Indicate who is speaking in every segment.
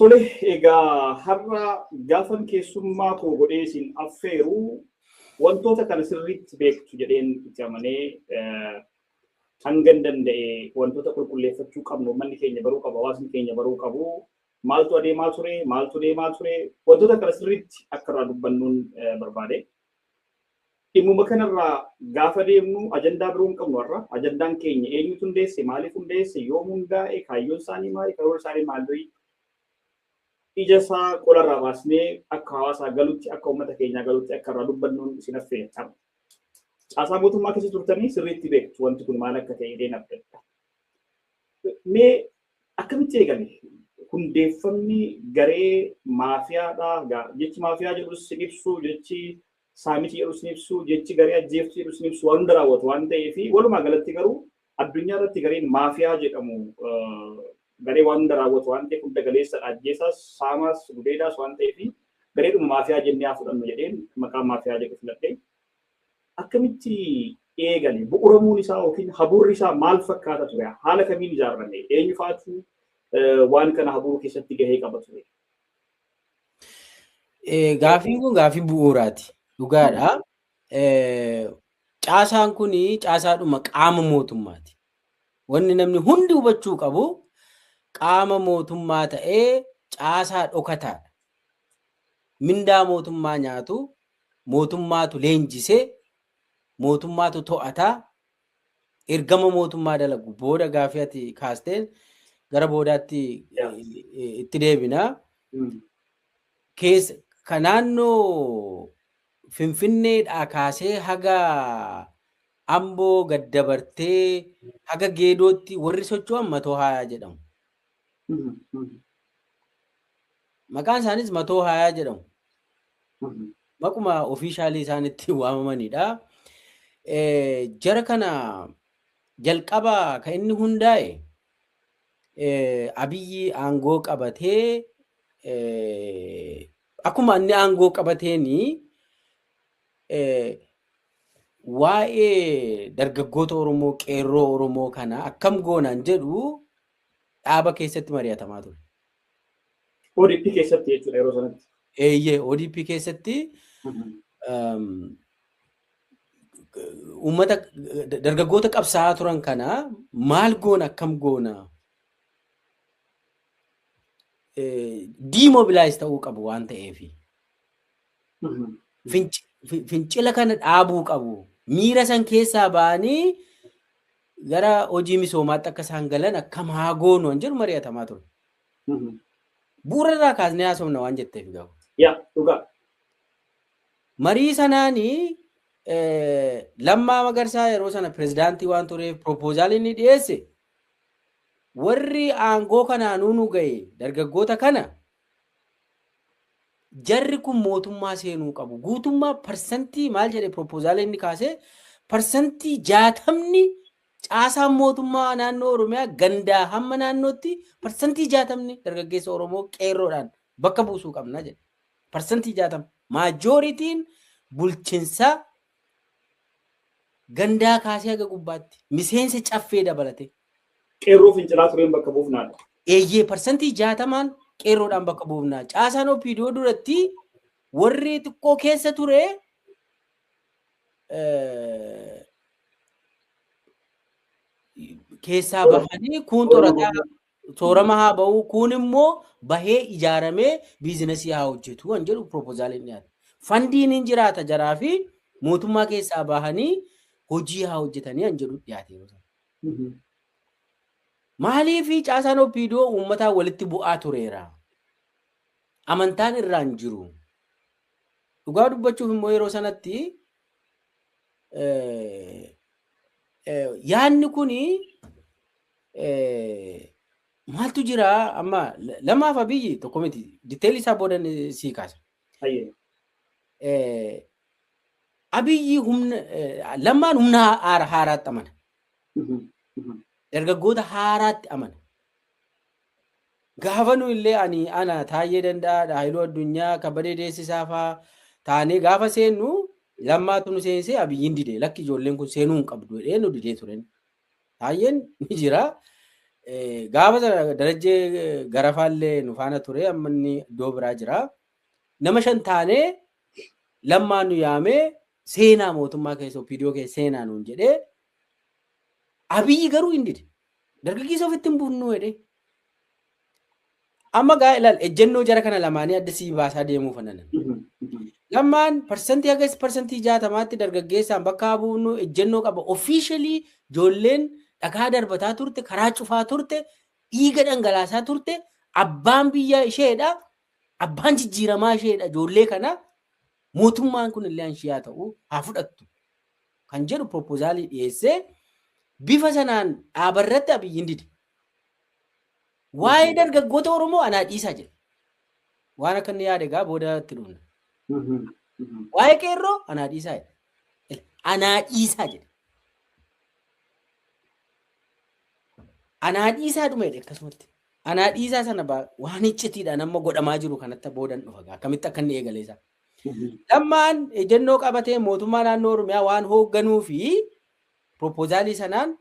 Speaker 1: Tole, egaa har'a gaafan keessummaa koo godhee isin affeeru wantoota kana sirriitti beektu jedheen itti amanee hangan danda'e wantoota qulqulleeffachuu qabnu manni keenya baruu qabu, hawaasni keenya baruu qabu, maaltu adeemaa ture, maaltu deemaa ture, wantoota kana sirriitti akka irraa dubbannuun barbaade. Dhimmuma kanarraa gaafa deemnu ajandaa biroo hin qabnu har'a. Ajandaan keenya eenyutu hundeesse, maaliif hundeesse, yoom hundaa'e, kaayyoon isaanii maali, karoora isaanii maali, ija isaa qolarraa baasnee akka hawaasaa galutti, akka uummata keenyaa galutti akka irraa dubbannuun isin affeera. Caasaa mootummaa keessa turtanii sirriitti beektu wanti kun maal akka ta'e jedheen abdadha. Mee akkamitti eegale? Hundeeffamni garee maafiyaadha. Jechi maafiyaa jedhus sin ibsu, jechi saamichi jedhus sin ibsu, jechi garee ajjeeftu jedhus sin ibsu waan hunda raawwatu waan ta'eef walumaa galatti garuu addunyaa irratti gareen maafiyaa jedhamu garee waan hunda raawwatu waan ta'eef hunda galeessadha. Ajjeesaas, saamaas, gudeedaas waan ta'eef gareedhuma maafiyaa jennee haa fudhannu jedheen maqaa maafiyaa jedhu filadhe. Akkamitti eegale? Bu'uuramuun isaa yookiin habuurri isaa maal fakkaata ture? Haala kamiin ijaarame? Eenyu faatu waan kana habuuruu keessatti gahee qaba ture?
Speaker 2: Gaaffiin kun gaaffii bu'uuraati. Dhugaadha. Caasaan kun caasaadhuma qaama mootummaati. Wanni namni hundi hubachuu qabu qaama mootummaa ta'ee caasaa dhokataadha. Mindaa mootummaa nyaatu, mootummaatu leenjisee, mootummaatu to'ataa, ergama mootummaa dalagu. Booda gaaffii ati kaasteen gara boodaatti itti deebina. Keessa ka naannoo Finfinneedhaa kaasee haga Amboo gaddabartee haga Geedootti warri socho'an Matoo Haayaa jedhamu. Maqaan isaanis Matoo Haayaa jedhamu. Maquma ofiishaalii isaan itti waamamanidha. Jara kana jalqaba kan inni hundaa'e Abiyyi aangoo qabatee akkuma inni aangoo qabateeni waa'ee dargaggoota Oromoo qeerroo Oromoo kana akkam goonaan jedhu dhaaba keessatti mari'atamaa ture.
Speaker 1: ODP keessatti jechuudha yeroo sanatti.
Speaker 2: Eeyyee, ODP keessatti uummata dargaggoota qabsaa'aa turan kana maal goona akkam goona demobilize ta'uu qabu waan ta'eef. Fincila kana dhaabuu qabu. Miira san keessaa ba'anii gara hojii misoomaatti akka isaan galan akkam haa goonu waan jedhu mari'atamaa ture. Bu'uura irraa kaasnee haasofna waan jetteef gaafa.
Speaker 1: Yaa dhugaa.
Speaker 2: Marii sanaanii Lammaa Magarsaa yeroo sana pirezidaantii waan tureef piroopoozaalii inni dhiyeesse warri aangoo kanaanuu nu ga'e dargaggoota kana jarri kun mootummaa seenuu qabu. Guutummaa parsantii maal jedhe piroopoozaalii inni kaasee parsantii 60 caasaan mootummaa naannoo Oromiyaa gandaa hamma naannootti parsantii 60 dargaggeessa Oromoo qeerroodhaan bakka buusuu qabna jedhe. Parsantii 60. Maajooritiin bulchinsa gandaa kaasee haga gubbaatti miseensa caffee dabalate.
Speaker 1: Qeerroo fincilaa tureen bakka buufnaadha.
Speaker 2: Eeyyee, parsantii 60n qeerroodhaan bakka buufnaa. Caasaan OPDO duratti warri xiqqoo keessa ture keessaa bahanii kuun xorataa soorama haa ba'u kuun immoo bahee ijaaramee biizinasii haa hojjetu waan jedhu piroopozaaliin dhiyaate. Fandiin hin jiraata jaraa fi mootummaa keessaa bahanii hojii haa hojjetanii waan jedhu dhiyaate. Maaliif caasaan OPDO uummataa walitti bu'aa tureera? Amantaan irraa hin jiru. Dhugaa dubbachuuf immoo yeroo sanatti yaadni kuni maaltu jira amma lamaaf Abiyyi tokko miti diteelii isaa booda sii kaasa. Abiyyi humna Lammaan humna haaraatti amana. Dargaggoota haaraatti amana. Gaafa nu illee ani ana Taayyee Danda'aa, Haayiluu Addunyaa, Kabbadee Deessisaa fa'aa taanee gaafa seennu Lammaatu nu seensee Abiyyiin didee lakki ijoolleen kun seenuu hin qabdu jedhee nu didee turen. Taayyeen ni jira. Gaafa sana Darajjee Garafaallee nu faana ture, amma inni iddoo biraa jira. Nama 5 taanee Lammaan nu yaamee seenaa mootummaa keessa OPDO keessa seenaa nuun jedhee Abiyyi garuu hin dide. Dargaggeessa ofitti hin buufnu jedhee. Amma gaa ilaal, ejjennoo jara kana lamaanii adda sii baasaa deemuu fananan. Lammaan parsantii haga 60%tti dargaggeessaan bakka haa buufnu ejjennoo qaba. Officially ijoolleen dhagaa darbataa turte, karaa cufaa turte, dhiiga dhangalaasaa turte, abbaan biyya isheedha, abbaan jijjiiramaa isheedha. Ijoollee kana mootummaan kun illee ishee haa ta'u haa fudhattu kan jedhu proposaalii dhiyeessee bifa sanaan dhaabarratti Abiyyiin dide. Waa'ee dargaggoota Oromoo anaa dhiisaa jedhe. Waan akka inni yaade egaa booda itti dhufna. Waa'ee qeerroo anaa dhiisaa jedhe. Anaa dhiisaa jedhe. Anaa dhiisaa dhuma jedhe akkasumatti. Anaa dhiisaa sana waan iccitiidhaan amma godhamaa jiru kanatti boodan dhufa akkamitti akka inni eegale isaa. Lammaan ejjennoo qabatee mootummaa naannoo Oromiyaa waan hoogganuu fi proposaalii sanaan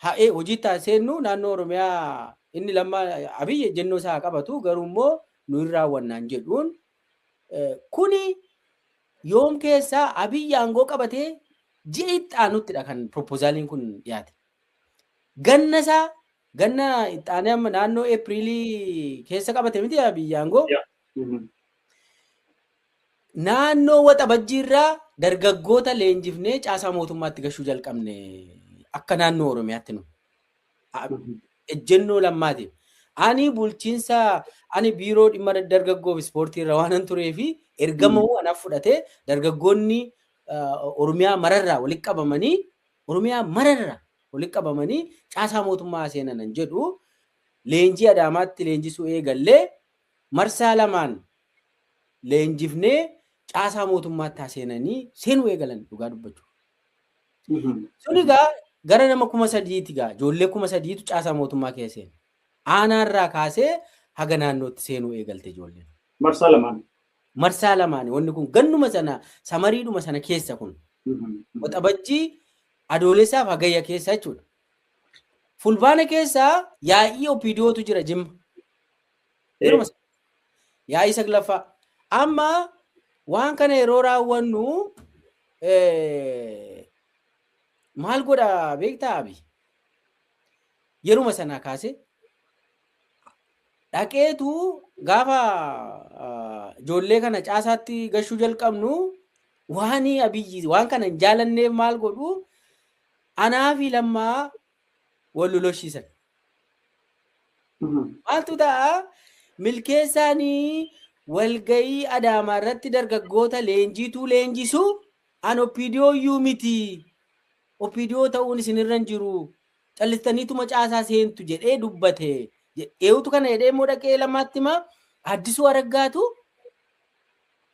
Speaker 2: ha'ee hojii taasiseennu naannoo Oromiyaa inni Lammaa Abiyyi ejjennoo isaa qabatu garuu immoo nu hin raawwannaan jedhuun kuni yoom keessaa Abiyyi aangoo qabatee ji'a itti aanuttidha kan proposaaliin kun dhiyaate. Ganna isaa ganna itti aanee amma naannoo Eepiriilii keessa qabate miti Abiyyi aangoo. Naannoo Waxabajjiirraa dargaggoota leenjifnee caasaa mootummaatti gashuu jalqabne akka naannoo Oromiyaatti nu. Ejjennoo Lammaatiif. Ani bulchiinsa ani biiroo dhimma dargaggoo fi ispoortii irra waanan turee fi ergama anaaf fudhatee dargaggoonni Oromiyaa mararraa walitti qabamanii Oromiyaa mararraa walitti qabamanii caasaa mootummaa seenanan jedhu leenjii Adaamaatti leenjisuu eegallee marsaa 2 leenjifnee caasaa mootummaatti seenanii seenuu eegalan dhugaa dubbachuu. Sun egaa gara nama 3,000ti gaa ijoollee 3,000tu caasaa mootummaa keessa seene. Aanaarraa kaasee haga naannootti seenuu eegalte ijoolleen.
Speaker 1: Marsaa 2.
Speaker 2: Marsaa 2 wanni kun gannuma sana samariidhuma sana keessa kun. Waxabajjii adoolessaaf hagayya keessa jechuudha. Fulbaana keessa yaa'ii OPDOtu jira Jimma. Yeruma sana. Yaa'ii 9ffaa. Amma waan kana yeroo raawwannu maal godha beektaa Abiy? Yeruma sanaa kaasee dhaqeetu gaafa ijoollee kana caasaatti gashuu jalqabnu waan Abiyyi waan kana hin jaalanneef maal godhu anaa fi Lammaa wal loloshiisan. Maaltu ta'a? Milkeessaanii walgayii Adaamaa irratti dargaggoota leenjiituu leenjisu an OPDO iyyuu miti. OPDO ta'uun isinirra hin jiru. Callistaniituma caasaa seentu jedhee dubbate. Eewutu kana jedhee immoo dhaqee Lammaatti himaa Addisuu Araggaatu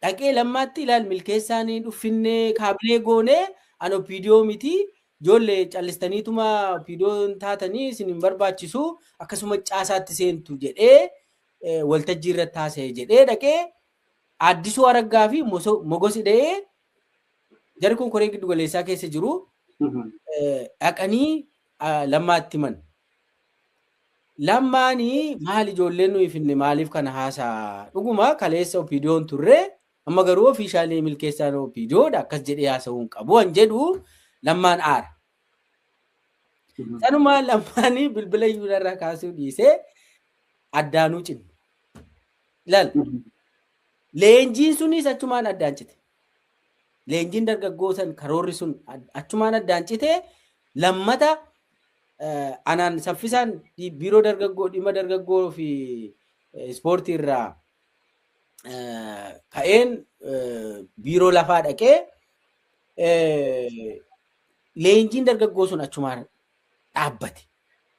Speaker 2: dhaqee Lammaatti ilaal milkeessaanii dhuffinnee kaabinee goonee an OPDO miti. Ijoollee callistaniituma OPDO taatanii isin hin barbaachisu akkasuma caasaatti seentu jedhee waltajjii irratti haasa'e jedhee dhaqee Addisuu Araggaa fi Mogos Ida'ee jarri kun koree giddu galeessaa keessa jiru dhaqanii Lammaatti himan. Lammaanii maal ijoolleen nuyi finne maaliif kana haasaa dhuguma kaleessa OPDO'n turre amma garuu ofiishaalii milkeessaan OPDOdha akkas jedhee haasa'uu hin qabu an jedhu Lammaan aara. Sanumaa Lammaanii bilbila iyyuu irraa kaasuu dhiisee addaanuu cinne. Ilaal. Leenjiin sunis achumaan addaan cite. Leenjiin dargaggoo san karoorri sun achumaan addaan cite lammata anaan saffisaan biiroo dargaggoo dhimma dargaggoo fi ispoortii irraa ka'een biiroo lafaa dhaqee leenjiin dargaggoo sun achumaan dhaabbate.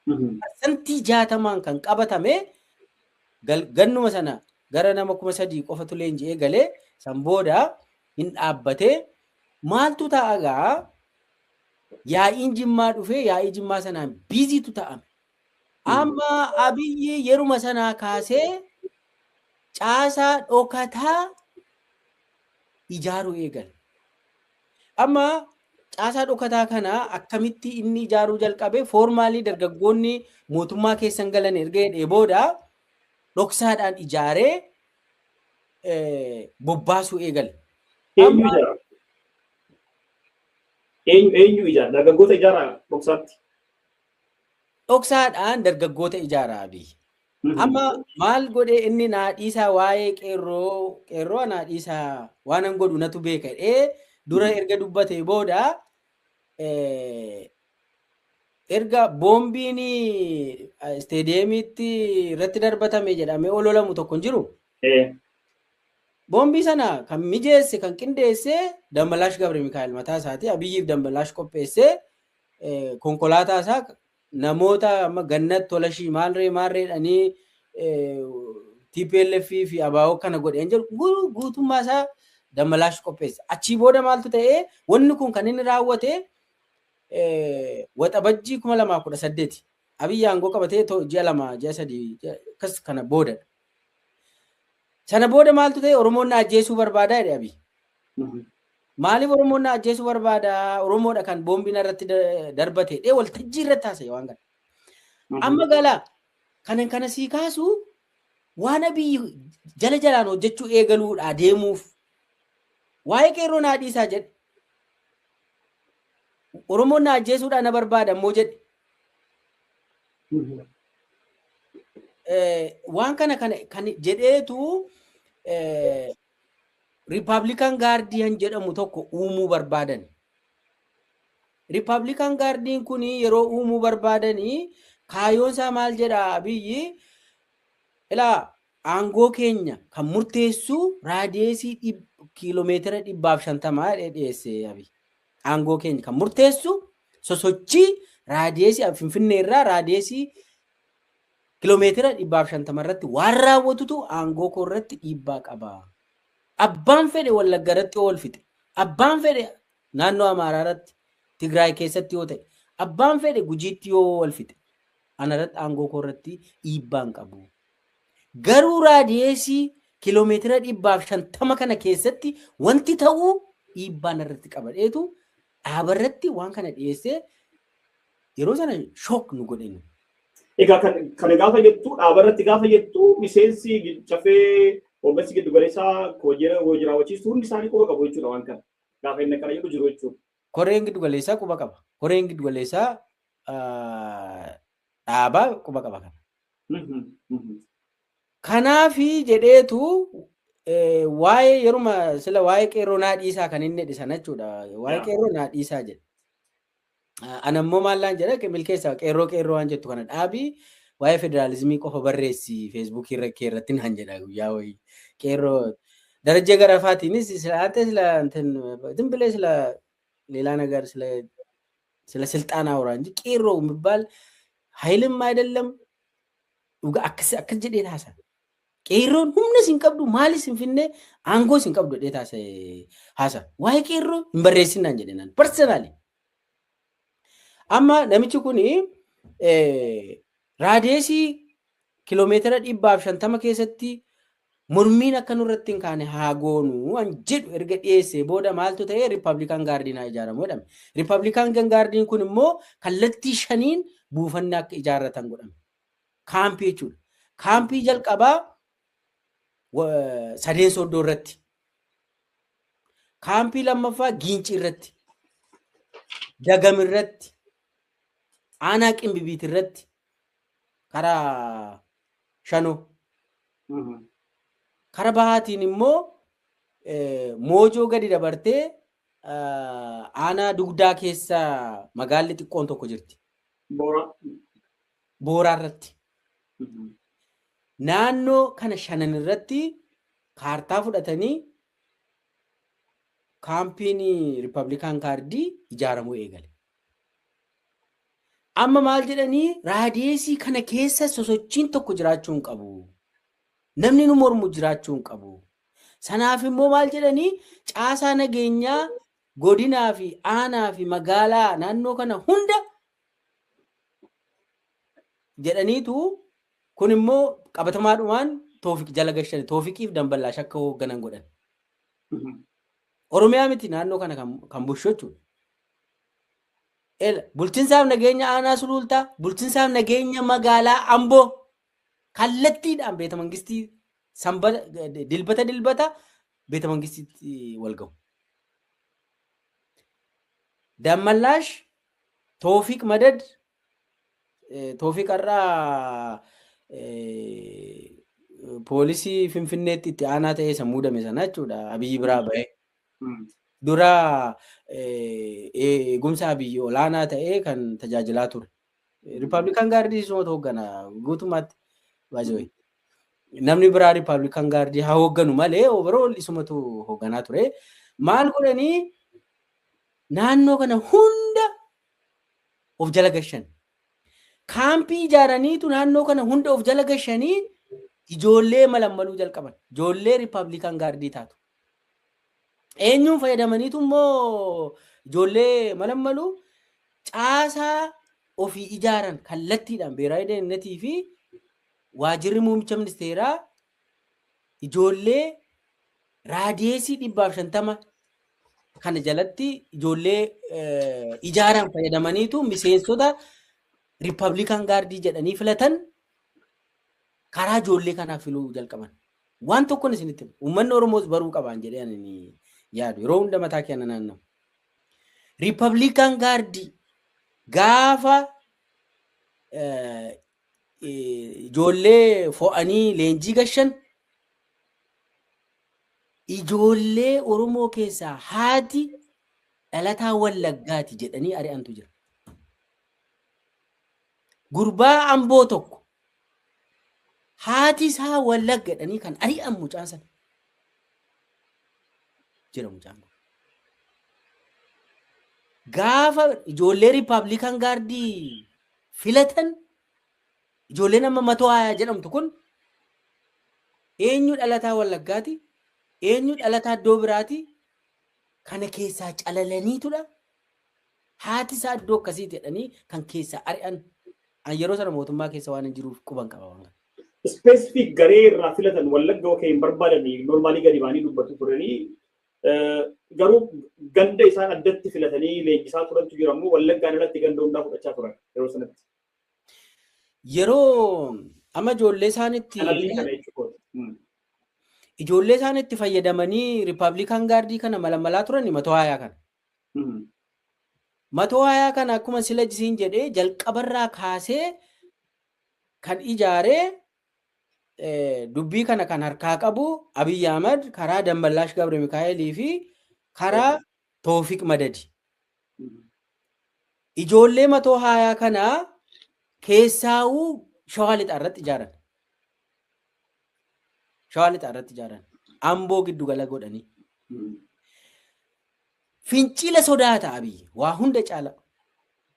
Speaker 2: 60% kan qabatame gannuma sana gara nama 3,000 qofatu leenji'ee galee san booda hin dhaabbate. Maaltu ta'a gaa? Yaa'iin Jimmaa dhufee yaa'ii Jimmaa sanaan biiziitu ta'ame. Amma Abiyyi yeruma sanaa kaasee caasaa dhokataa ijaaruu eegale. Amma Caasaa dhokataa kana akkamitti inni ijaaruu jalqabe formally dargaggoonni mootummaa keessan galan erga jedhee booda dhoksaadhaan ijaaree bobbaasuu eegale.
Speaker 1: Eenyu ijaara? Eenyu ijaara? Dargaggoota ijaara dhoksaatti?
Speaker 2: Dhoksaadhaan dargaggoota ijaara Abiy. Amma maal godhee inni naa dhiisaa waa'ee qeerroo naa dhiisaa waan an godhu natu beeka jedhee dura erga dubbatee booda erga boombiin isteediyeemiitti irratti darbatame jedhamee ololamu tokko hin jiru. Boombii sana kan mijeesse kan qindeesse Dambalaash Gabre Mikaa'el mataa isaati. Abiyyiif Dambalaash qopheessee konkolaataa isaa namoota amma Gannat Tolashii maalree maalreedhanii TPLF fi ABO kana godheen jedhu guutummaa isaa Dambalaash qopheesse. Achii booda maaltu ta'ee wanni kun kan inni raawwate Waxabajjii 2018 Abiyyi aangoo qabatee ji'a 2 ji'a 3 akkas kana boodadha. Sana booda maaltu ta'e Oromoon na ajjeesuu barbaada jedhe Abiy. Maaliif Oromoon na ajjeesuu barbaada? Oromoodha kan boombiin irratti darbate jedhee waltajjii irratti haasa'e waan kana. Amma galaa kana sii kaasu waan Abiyyi jala jalaan hojjechuu eegaluudha deemuuf waa'ee qeerroo naa dhiisaa jedhe. Oromoon na ajjeesuudhaan na barbaada immoo jedhe. Waan kana kan jedheetu Riippaabilikaan Gaardiyan jedhamu tokko uumuu barbaadan. Riippaabilikaan Gaardiin kun yeroo uumuu barbaadanii kaayyoon isaa maal jedha Abiyyi ilaa aangoo keenya kan murteessu raadiyeesii kiiloomeetira 150 dhiyeesse Abiy. Aangoo keenya kan murteessu sosochii raadiyeesii Finfinnee irraa raadiyeesii kiiloomeetira 150 irratti waan raawwatutu aangoo koo irratti dhiibbaa qaba. Abbaan fedhe Wallagga irratti yoo wal fixe, abbaan fedhe naannoo Amaaraa irratti, Tigraay keessatti yoo ta'e, abbaan fedhe Gujiitti yoo wal fixe, ana irratti aangoo koo irratti dhiibbaa hin qabu. Garuu raadiyeesii kiiloomeetira 150 kana keessatti wanti ta'uu dhiibbaan irratti qaba dheetu dhaaba irratti waan kana dhiyeessee yeroo sana shock nu godhe.
Speaker 1: Egaa kana gaafa jettu dhaaba irratti gaafa jettu miseensi cafee hooggansi giddu galeessaa hojii raawwachiistu hundi isaanii quba qabu jechuudha waan kana. Gaafa inni akkana jedhu jiru jechuudha.
Speaker 2: Koreen giddu galeessaa quba qaba. Koreen giddu galeessaa dhaabaa quba qaba kana. Kanaafi jedheetu waa'ee yeruma sila waa'ee qeerroo naa dhiisaa kan inni jedhe sana jechuudha. Waa'ee qeerroo naa dhiisaa jedhe. Ana immoo maallaan jedha milkeessaa qeerroo qeerroo waan jettu kana dhaabii waa'ee federaalizimii qofa barreessi feesbuukii irra kee irratti naan jedha guyyaa wayii. Qeerroo Darajjee Garafaatiinis sila አንተ ስለ እንትን ዝም ብለህ ስለ ሌላ ነገር ስለ ስልጣን አውራ እንጂ ቄሮ የሚባል ኃይልም አይደለም akkas akkas jedhee taasa. Qeerroon humna sin qabdu maalis hin finne aangoo sin qabdu jedhee taasa haasa. Waa'ee qeerroo hin barreessinaan jedhe naan personally. Amma namichi kuni raadiyeesii kiiloomeetira 150 keessatti mormiin akka nurratti hin kaane haa goonu an jedhu erga dhiyeessee booda maaltu ta'e Riippaabilikaan Gaardiin haa ijaaramu jedhame. Riippaabilikaan Gaardiin kun immoo kallattii 5 buufanni akka ijaarratan godhame. Kaampii jechuudha. Kaampii jalqabaa sadeen soddoo irratti. Kaampii lammaffaa Giincii irratti. Dagam irratti. Aanaa Qimbibiit irratti. Karaa Shanoo. Karaa bahaatiin immoo Moojoo gadi dabartee aanaa Dugdaa keessa magaalli xiqqoon tokko jirti. Booraa irratti. Naannoo kana shanan irratti kaartaa fudhatanii kaampiin Riippaabilikaan Gaardii ijaaramuu eegale. Amma maal jedhanii raadiyeesii kana keessa sosochiin tokko jiraachuu hin qabu. Namni nu mormu jiraachuu hin qabu. Sanaaf immoo maal jedhanii caasaa nageenyaa godinaa fi aanaa fi magaalaa naannoo kana hunda jedhaniitu kun immoo qabatamaadhumaan Toofiq jala gashan Toofiqiif Damballaash akka hoogganan godhan. Oromiyaa miti naannoo kana kan bulchu jechuudha. Bulchiinsaaf nageenya aanaa Sulultaa, bulchiinsaaf nageenya magaalaa Amboo kallattiidhaan beeta mangistii sanbata dilbata dilbata beeta mangistiitti wal gahu. Dammallaash Toofiq Madad, Toofiq har'aa poolisii Finfinneetti itti aanaa ta'ee isa muudame sana jechuudha. Abiyyi biraa ba'ee. Dura eegumsa Abiyyi olaanaa ta'ee kan tajaajilaa ture. Republican Guardii isumatu hooggana guutummaatti baay'ee. Namni biraa Republican Guardii haa hoogganu malee overall isumatu hoogganaa ture. Maal godhanii naannoo kana hunda of jala gashan. Kaampii ijaaraniitu naannoo kana hunda of jala gashanii ijoollee malammaluu jalqaban. Ijoollee Republican Guardii taatu. Eenyuun fayyadamaniitu immoo ijoollee malammaluu? Caasaa ofii ijaaran kallattiidhaan beeraa deemnatii fi waajirri muummicha ministeeraa ijoollee radiusii 150 kana jalatti ijoollee ijaaran fayyadamaniitu miseensota Republican Guardii jedhanii filatan karaa ijoollee kanaa filuu jalqaban. Waan tokkoon isinitti hima. Uummanni Oromoos baruu qabaan jedhee ani yaadu. Yeroo hunda mataa keenya naannamu. Republican Guardii gaafa ijoollee fo'anii leenjii gashan, ijoollee Oromoo keessaa haati dhalataa Wallaggaati jedhanii ari'antu jira. Gurbaa Amboo tokko haati isaa Wallagga jedhanii kan ari'an mucaan sana jira mucaan kun. Gaafa ijoollee Republican Guardii filatan, ijoolleen amma matoo hayaa jedhamtu kun eenyu dhalataa Wallaggaati, eenyu dhalataa iddoo biraati, kana keessaa calalaniitudha. Haati isaa iddoo akkasiiti jedhanii kan keessaa ari'an. An yeroo sana mootummaa keessa waan hin jiruuf quban qaba waan kana.
Speaker 1: Specific garee irraa filatan Wallagga okay hin barbaadanii normally gadi ba'anii dubbatu turanii, garuu ganda isaan addatti filatanii leenjisaa turantu jira immoo Wallaggaan irratti ganda hundaa fudhachaa turan yeroo sanatti?
Speaker 2: Yeroo amma ijoollee isaanitti
Speaker 1: Calallii kana jechuudha.
Speaker 2: Ijoollee isaan itti fayyadamanii Republican Guardii kana malamalaa turan matoo hayaa kana. Matoo hayaa kana akkuma sila jisiin jedhee jalqabarraa kaasee kan ijaaree, dubbii kana kan harkaa qabu Abiyyi Ahmad karaa Damballaash Gabre Mikaa'elii fi karaa Toofiq Madadi. Ijoollee matoo hayaa kanaa keessaawuu Shawaa Lixaa irratti ijaaran. Shawaa Lixaa irratti ijaaran. Amboo giddugala godhanii. Fincila sodaata Abiyyi. Waa hunda caala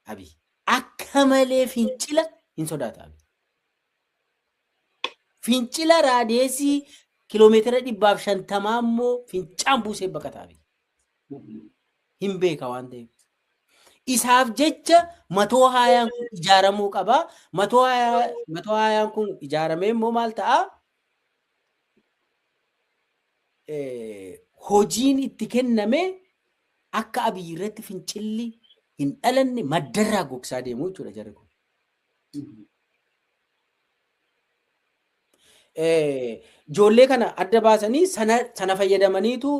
Speaker 2: Abiyyi. Akka malee fincila hin sodaata Abiyyi. Fincila radiusii kiloomeetira 150 immoo fincaan buusee baqata Abiyyi. Hin beeka waan ta'eef. Isaaf jecha matoo haayaan kun ijaaramuu qaba. Matoo haayaan kun ijaaramee immoo maal ta'a? Hojiin itti kenname akka Abiyyi irratti fincilli hin dhalanne maddarraa gogsaa deemu jechuudha jarri kun. Ijoollee kana adda baasanii sana fayyadamaniitu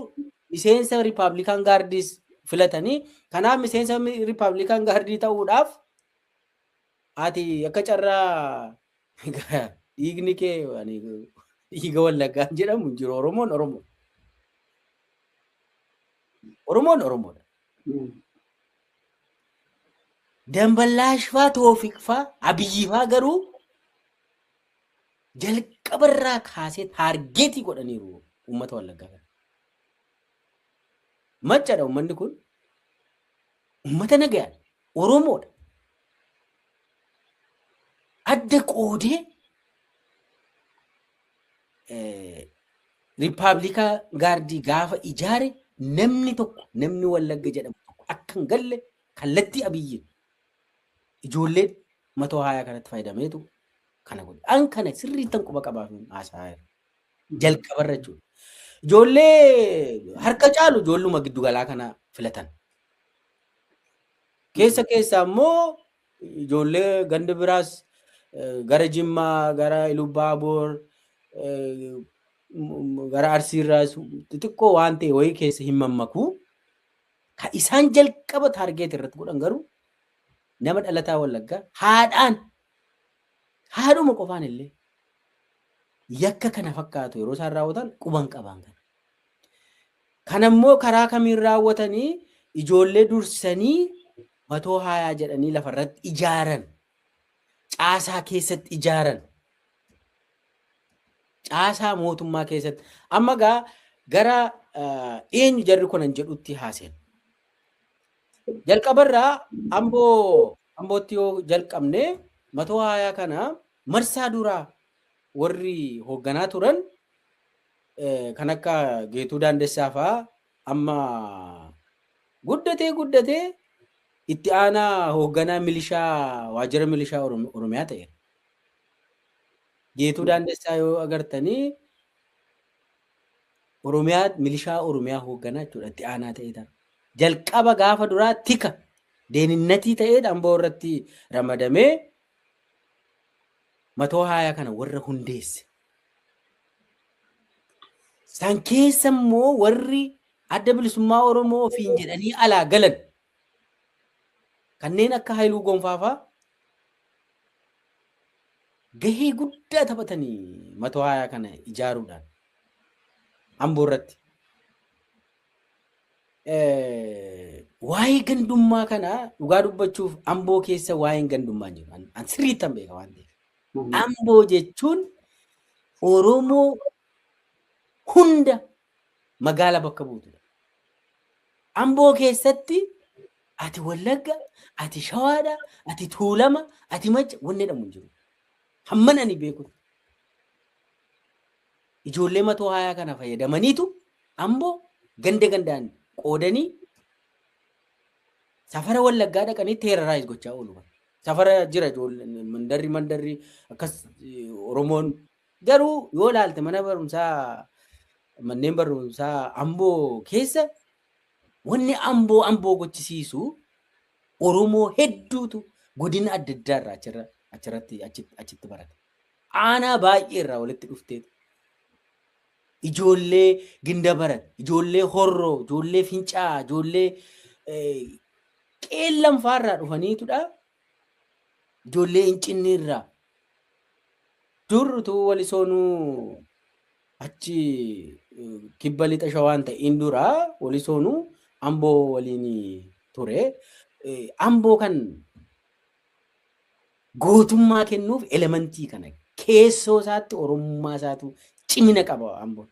Speaker 2: miseensa Republican Guardiis filatanii. Kanaaf miseensa Republican Guardii ta'uudhaaf ati akka carraa dhiigni kee dhiiga Wallaggaan jedhamu hin jiru. Oromoon Oromoo. Oromoon Oromoodha. Damballaash faa, Toofiq faa, Abiyyi faa garuu jalqabarraa kaasee targetii godhaniiru uummata Wallaggaa kana. Maccadha uummanni kun. Uummata nagayaadha. Oromoodha. Adda qoodee Republican Guardii gaafa ijaare, namni tokko, namni Wallagga jedhamu tokko akka hin galle kallattii Abiyyiin ijoollee matoo haayaa kanatti fayyadameetu kana godhe. An kana sirriittan quba qabaaf haasa'aa jira. Jalqabarra jechuudha. Ijoollee harka caalu ijoolluma giddugalaa kana filatan. Keessa keessaa immoo ijoollee ganda biraas gara Jimmaa, gara Ilubaaboor, gara Arsiirraas xixiqqoo waan ta'e wayii keessa hin mammaku. Kan isaan jalqaba target irratti godhan garuu nama dhalataa Wallaggaa haadhaan haadhuma qofaan illee yakka kana fakkaatu yeroo isaan raawwatan quban qaban kana. Kanammoo karaa kamiin raawwatanii ijoollee dursanii matoo haayaa jedhanii lafarratti ijaaran, caasaa keessatti ijaaran, caasaa mootummaa keessatti. Amma gaa gara eenyu jarri kunan jedhutti haaseen. Jalqabarraa Ambootti yoo jalqabne matoo haayaa kana marsaa duraa warri hoogganaa turan kan akka Geetuu Daandessaa fa'aa amma guddatee guddatee itti aanaa hoogganaa milishaa waajjira milishaa Oromiyaa ta'eera. Geetuu Daandessaa yoo agartanii Oromiyaa milishaa Oromiyaa hoogganaa jechuudha itti aanaa ta'ee ta'a. Jalqaba gaafa duraa tika deeninnatii ta'ee Amboo irratti ramadamee matoo haayaa kana warra hundeesse. San keessa immoo warri adda bilisummaa Oromoo ofiin jedhanii alaa galan kanneen akka Haayiluu Gonfaa fa'aa gahee guddaa taphatanii matoo haayaa kana ijaaruudhaan Amboo irratti. Waa'ee gandummaa kana dhugaa dubbachuuf Amboo keessa waa'een gandummaa hin jiru. An sirriittan beeka waan ta'eef. Amboo jechuun Oromoo hunda magaala bakka buutudha. Amboo keessatti ati Wallagga, ati Shawaadha, ati Tuulama, ati Macca wanni jedhamu hin jiru. Hamman ani beekutti. Ijoollee matoo haayaa kana fayyadamaniitu Amboo ganda gandaan qoodanii safara Wallaggaa dhaqanii terrorize gochaa oolu. Safara jira ijoolleen mandarri mandarri akkas Oromoon garuu yoo ilaalte mana barumsaa manneen barumsaa Amboo keessa wanni Amboo Amboo gochisiisu Oromoo hedduutu godina adda addaa irraa achirratti achitti barate. Aanaa baay'ee irraa walitti dhufteetu. Ijoollee Gindabarat, ijoollee Horroo, ijoollee Fincaa, ijoollee Qeellam fa'aarraa dhufaniitudha. Ijoollee Incinni irraa. Dur utuu Walisoonuu achi kibba lixa Shawaan ta'in dura Walisoonuu Amboo waliin ture. Amboo kan gootummaa kennuuf elementii kana keessoo isaatti Oromummaa isaatu cimina qaba Amboon.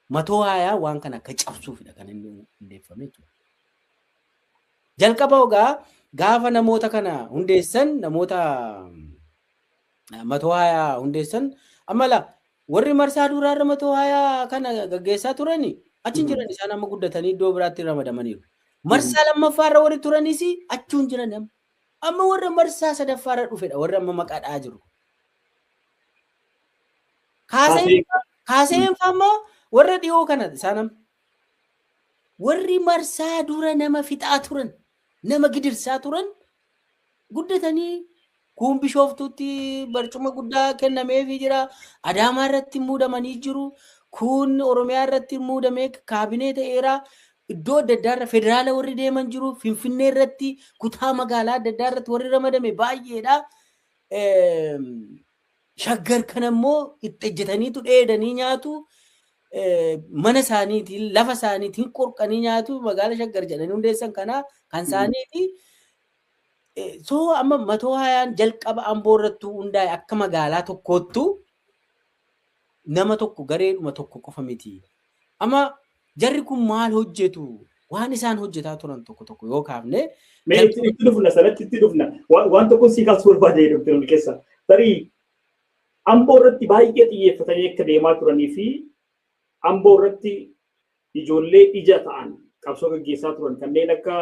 Speaker 2: Matoo haayaa waan kana akka cabsuufidha kan inni hundeeffame jechuudha. Jalqaba ogaa gaafa namoota kana hundeessan namoota matoo haayaa hundeessan amma la warri marsaa duraarra matoo haayaa kana gaggeessaa turani achi hin jiran isaan amma guddatanii iddoo biraatti ramadamaniiru. Marsaa lammaffaarra warri turanis achuu hin jiran amma. Amma warra marsaa sadaffaarra dhufedha warri amma maqaa dha'aa jiru. Kaaseen amma warra dhiyoo kana isaan amma. Warri marsaa dura nama fixaa turan, nama gidirsaa turan guddatanii kuun Bishooftuutti barcuma guddaa kennameefii jira. Adaamaa irratti muudamanii jiru. Kuun Oromiyaa irratti muudamee kaabinee ta'eera. Iddoo adda addaa irra federaala warri deeman jiru. Finfinnee irratti kutaa magaalaa adda addaa irratti warri ramadame baay'eedha. Shaggar kana immoo itti ejjetaniitu dheedanii nyaatu. Mana isaaniitiin lafa isaaniitiin qorqanii nyaatu magaala Shaggar jedhanii hundeessan kana kan isaaniiti. So amma matoo haayaan jalqaba Amboo irrattuu hundaa'e akka magaalaa tokkoottu nama tokko gareedhuma tokko qofa miti. Amma jarri kun maal hojjetu? Waan isaan hojjetaa turan tokko tokko yoo kaafne.
Speaker 1: Mee itti dhufna sanatti itti dhufna. Waan tokko sii kaasuu barbaade Dr. Milkeessaa. Tarii Amboo irratti baay'ee xiyyeeffatanii akka deemaa turanii fi Amboo irratti ijoollee ija ta'an qabsoo gaggeessaa turan kanneen akka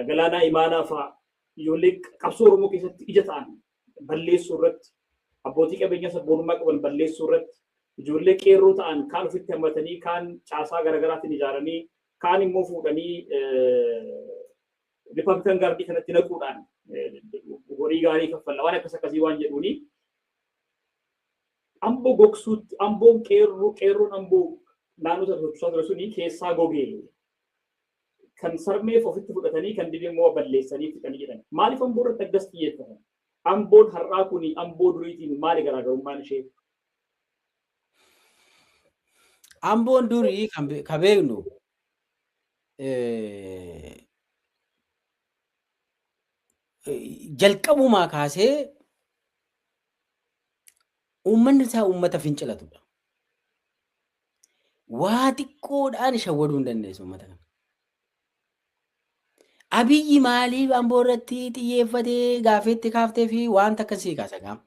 Speaker 1: Galaanaa Imaanaa fa'aa ijoollee qabsoo Oromoo keessatti ija ta'an balleessuu irratti abbootii qabeenyaa sabboonummaa qaban balleessuu irratti ijoollee qeerroo ta'an kaan ofitti hammatanii kaan caasaa garaagaraatiin ijaaranii kaan immoo fuudhanii Republican Guard kanatti naquudhaan horii gaarii kaffalla waan akkas akkasii waan jedhuuni Amboo gogsuutti, Amboon qeerroon Amboo naannoo sana sochoosaa ture suni keessaa gogee kan sarmeef ofitti fudhatanii kan dibe immoo balleessanii fixanii jedhan. Maaliif Amboo irratti akkas xiyyeeffatan? Amboon har'aa kuni Amboo duriitiin maali garaagarummaan ishee?
Speaker 2: Amboon durii kan beeknu jalqabumaa kaasee uummanni isaa uummata fincilatudha. Waa xiqqoodhaan shawwaduu hin dandeessu uummata kana. Abiyyi maaliif Amboo irratti xiyyeeffatee gaafeetti kaaftee fi wanta akkasii kaasa gaama.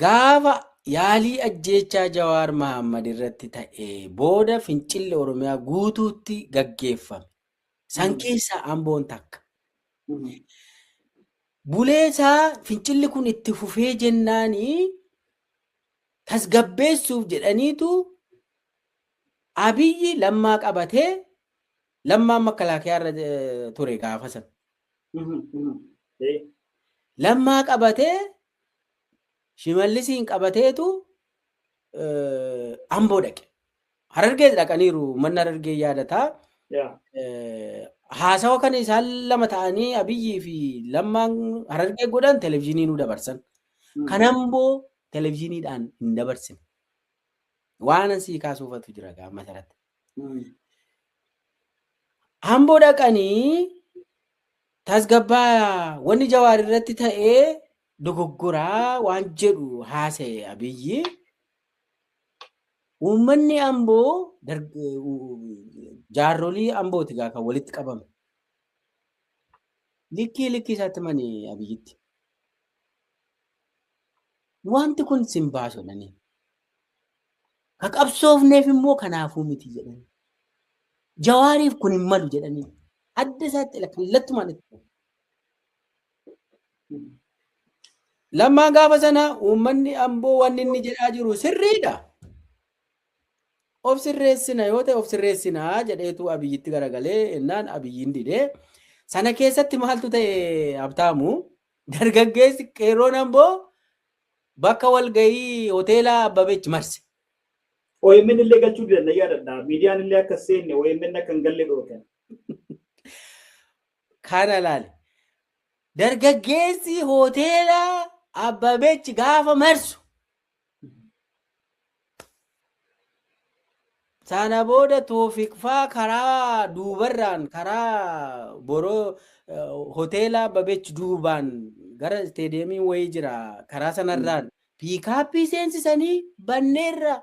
Speaker 2: Gaafa yaalii ajjeechaa Jawaar Mahammad irratti ta'ee booda fincilli Oromiyaa guutuutti gaggeeffame. San keessaa Amboon takka. Buleesaa fincilli kun itti fufee jennaanii tasgabbeessuuf jedhaniitu Abiyyi Lammaa qabatee, Lammaan makalaakiyaa irra ture gaafa sana. Lammaa qabatee Shimallisiin qabateetu Amboo dhaqe. Harargee dhaqaniiru, manni Harargee yaadataa. Haasawa kana isaan lama ta'anii Abiyyii fi Lammaan Harargee godhan televizyiinii nu dabarsan. Kan Amboo televizyiiniidhaan hin dabarsine. Waan asii kaasuufatu jira gaafa masarratti. Amboo dhaqanii tasgabbaa wanni Jawaar irratti ta'ee dogoggoraa waan jedhu haasa'e Abiyyi. Uummanni Amboo jaarsolii Ambooti gaa kan walitti qabame. Likkii likkii isaatti mani Abiyyitti. Wanti kun sin baasu jedhanii. Ka qabsoofneef immoo kanaafuu miti jedhanii. Jawaariif kun hin malu jedhanii. Adda isaatti kallattumaan itti. Lammaan gaafa sana uummanni Amboo wanni inni jedhaa jiru sirriidha. Of sirreessina yoo ta'e of sirreessina jedheetu Abiyyitti garagalee ennaan Abiyyiin didee. Sana keessatti maaltu ta'e Habtaamu? Dargaggeessi qeerroon Amboo bakka walgahii hoteela Abbabech marse.
Speaker 1: OMN illee galchuu didan yaadadha. Miidiyaan illee akka seenne OMN akka hin galle dhorkan.
Speaker 2: Kana laale. Dargaggeessi hoteela Abbabech gaafa marsu. Sana booda Toofiq faa karaa duubarraan karaa boroo hoteela Abbabech duubaan gara isteediyeemii wayii jira karaa sanarraan piikaappii seensisanii banneerra.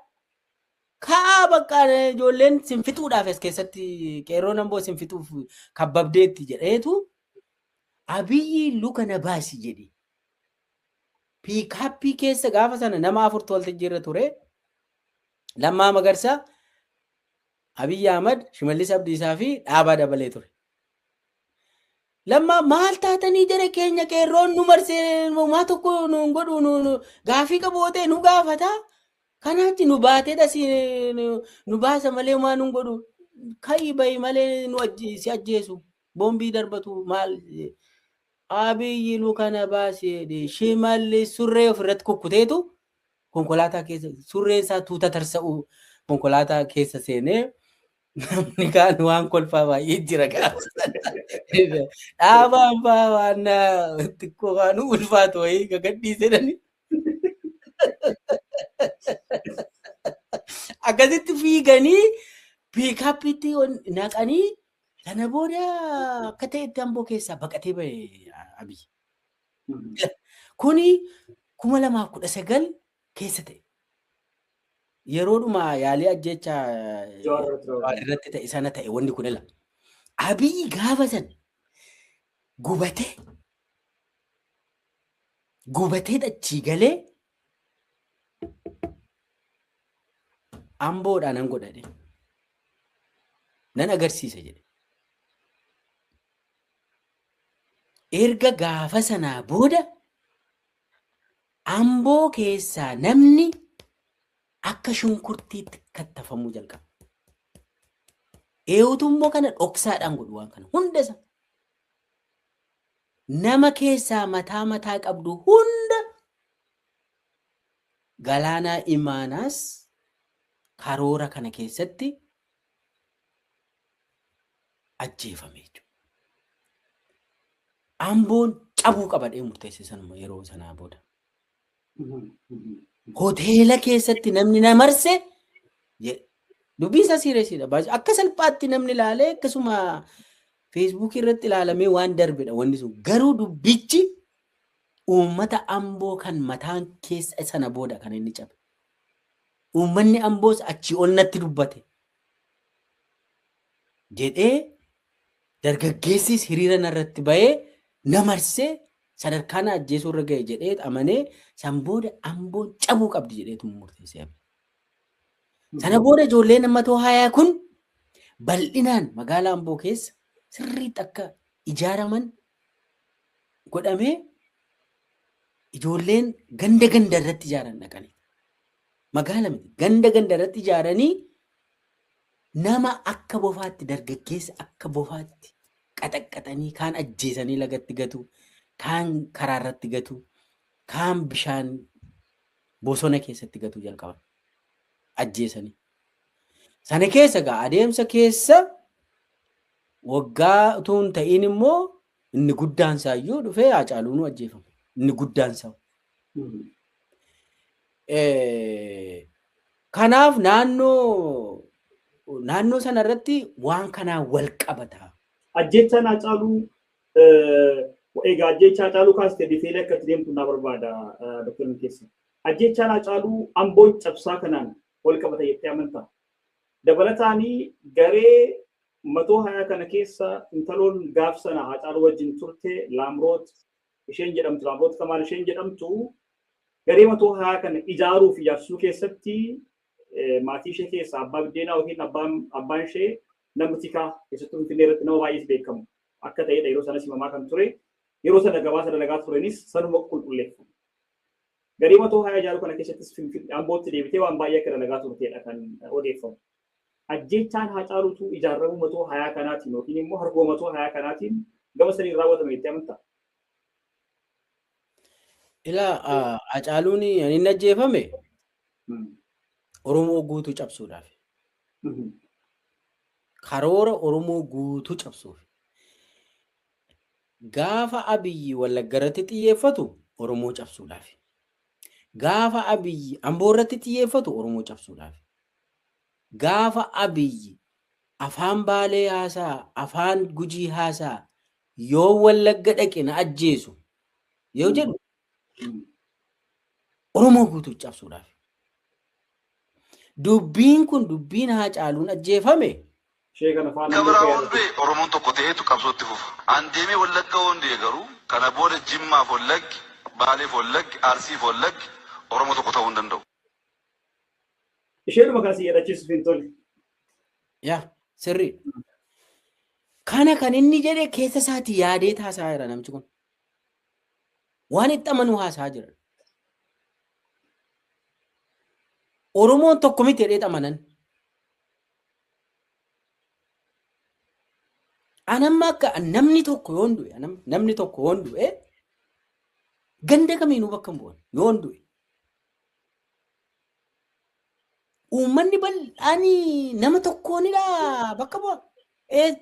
Speaker 2: Ka'aa bakka ijoolleen sin fixuudhaaf as keessatti qeerroon Amboo sin fixuuf kabbabdeetti jedheetu Abiyyi luka na baasi jedhe. Piikaappii keessa gaafa sana nama afurtu waltajjii irra ture. Lammaa Magarsaa, Abiyyi Ahmad, Shimallis Abdiisaa fi Dhaabaa Dabalee ture. Lammaa maal taatanii jara keenya qeerroon nu marsee maa tokko nu godhu nu gaafii qabu yoo ta'e nu gaafata. Kanaatti nu baatee si nu baasa malee maa nu godhu ka'ii bahi malee nu si ajjeesu boombii darbatu maal Abiyyi luka na baasee Shimallis surree ofirratti kukkuteetu konkolaataa keessa surreen isaa tuuta tarsa'u konkolaataa keessa seenee namni kaan waan kolfaa baay'ee jira gaafa sana. Dhaabaan fa'aa waan xiqqoo waan ulfaatu wayii gagadhiisedhani. Akkasitti fiiganii piikaappiitti naqanii sana booda akka ta'etti Amboo keessaa baqatee bahe Abiyyi. Kuni 2019 keessa ta'e. Yeroodhuma yaalii ajjeechaa Jawaar irratti ta'e sana ta'e wanni kun ila. Abiyyi gaafa sana gubatee gubatee dachii galee Amboodhaa nan godhadhe. Nan agarsiisa jedhe. Erga gaafa sanaa booda Amboo keessaa namni akka shunkurtiitti kattafamuu jalqabe. Eewutu immoo kana dhoksaadhaan godhu waan kana hunda isa. Nama keessaa mataa mataa qabdu hunda Galaanaa Imaanaas karoora kana keessatti ajjeefame jechuudha. Amboon cabuu qaba jedhee murteesse sanuma yeroo sanaa booda. Hoteela keessatti namni na marse dubbiin isaa sireesiidha. Akka salphaatti namni ilaalee akkasuma Feesbuukii irratti ilaalamee waan darbedha wanni sun. Garuu dubbichi uummata Amboo kan mataan keessa sana booda kan inni cabe. Uummanni Amboos achii ol natti dubbate jedhee dargaggeessis hiriira narratti bahee na marsee sadarkaa na ajjeesuu irra ga'e jedhee amanee san booda Amboon cabuu qabdi jedheetu murteessee. Sana booda ijoolleen ammatoo hayaa kun bal'inaan magaalaa Amboo keessa sirriitti akka ijaaraman godhamee ijoolleen ganda ganda irratti ijaaran dhaqanii. Magaala miti ganda ganda irratti ijaaranii nama akka bofaatti dargaggeessa akka bofaatti qaxaqqaxanii kaan ajjeesanii lagatti gatu, kaan karaa irratti gatu, kaan bishaan bosona keessatti gatu jalqaban ajjeesanii. Sana keessa egaa adeemsa keessa waggaa utuu hin ta'iin immoo inni guddaan isaayyuu dhufee Haacaaluun ajjeefame. Inni guddaan isaa. Kanaaf naannoo sana irratti waan kanaan wal qabata.
Speaker 1: Ajjeechaan Haacaaluu egaa ajjeechaa Haacaaluu kaastee diteelee akka itti deemtu naa barbaada Dr. Milkeessa. Ajjeechaan Haacaaluu Amboon cabsaa kanaan wal qabata jettee amantaa? Dabalataanii garee matoo hayaa kana keessa intaloon gaaf sana Haacaaluu wajjin turte Laamroot isheen jedhamtu Laamroot Kamaal isheen jedhamtu garee matoo hayaa kana ijaaruu fi ijaarsisuu keessatti maatii ishee keessa abbaa biddeenaa yookiin abbaan ishee nama tikaa keessattuu Finfinnee irratti nama baay'ees beekamu akka ta'edha yeroo sanas himamaa kan ture. Yeroo sana gabaasa dalagaa turanis sanuma qulqulleeffamu. Garee matoo hayaa ijaaruu kana keessattis Finfinnee Ambootti deebitee waan baay'ee akka dalagaa turtedha kan odeeffamu. Ajjeechaan Haacaaluutu ijaaramuu matoo hayaa kanaatiin yookiin immoo harkuma matoo hayaa kanaatiin gama saniin raawwatame jettee amantaa?
Speaker 2: Ilaa Haacaaluun inni ajjeefame Oromoo guutuu cabsuudhaaf. Karoora Oromoo guutuu cabsuuf. Gaafa Abiyyi Wallagga irratti xiyyeeffatu Oromoo cabsuudhaaf. Gaafa Abiyyi Amboo irratti xiyyeeffatu Oromoo cabsuudhaaf. Gaafa Abiyyi afaan Baalee haasaa, afaan Gujii haasaa yoo Wallagga dhaqe na ajjeesu yoo jedhu Oromoo guutuu cabsuudhaaf. Dubbiin kun dubbiin Haacaaluun ajjeefame.
Speaker 3: Gabraa hundee Oromoon tokko ta'eetu qabsootti fufa. An deemee Wallagga hundee garuu kana booda Jimmaaf Wallaggi, Baaleef Wallaggi, Arsiif Wallaggi Oromoo tokko ta'uu hin danda'u.
Speaker 1: Isheedhuma kan si yaadachiisuuf hin tole.
Speaker 2: Yaa sirrii. Kana kan inni jedhe keessa isaatti yaadee taasaa jira namichi kun. Waan itti amanu haasaa jira. Oromoon tokko miti jedhee amanan. Anamma akka namni tokko yoon du'e namni tokko yoon du'e ganda kamiinuu bakka hin bu'an yoon du'e. Uummanni bal'aan nama tokkoonidha bakka bu'a.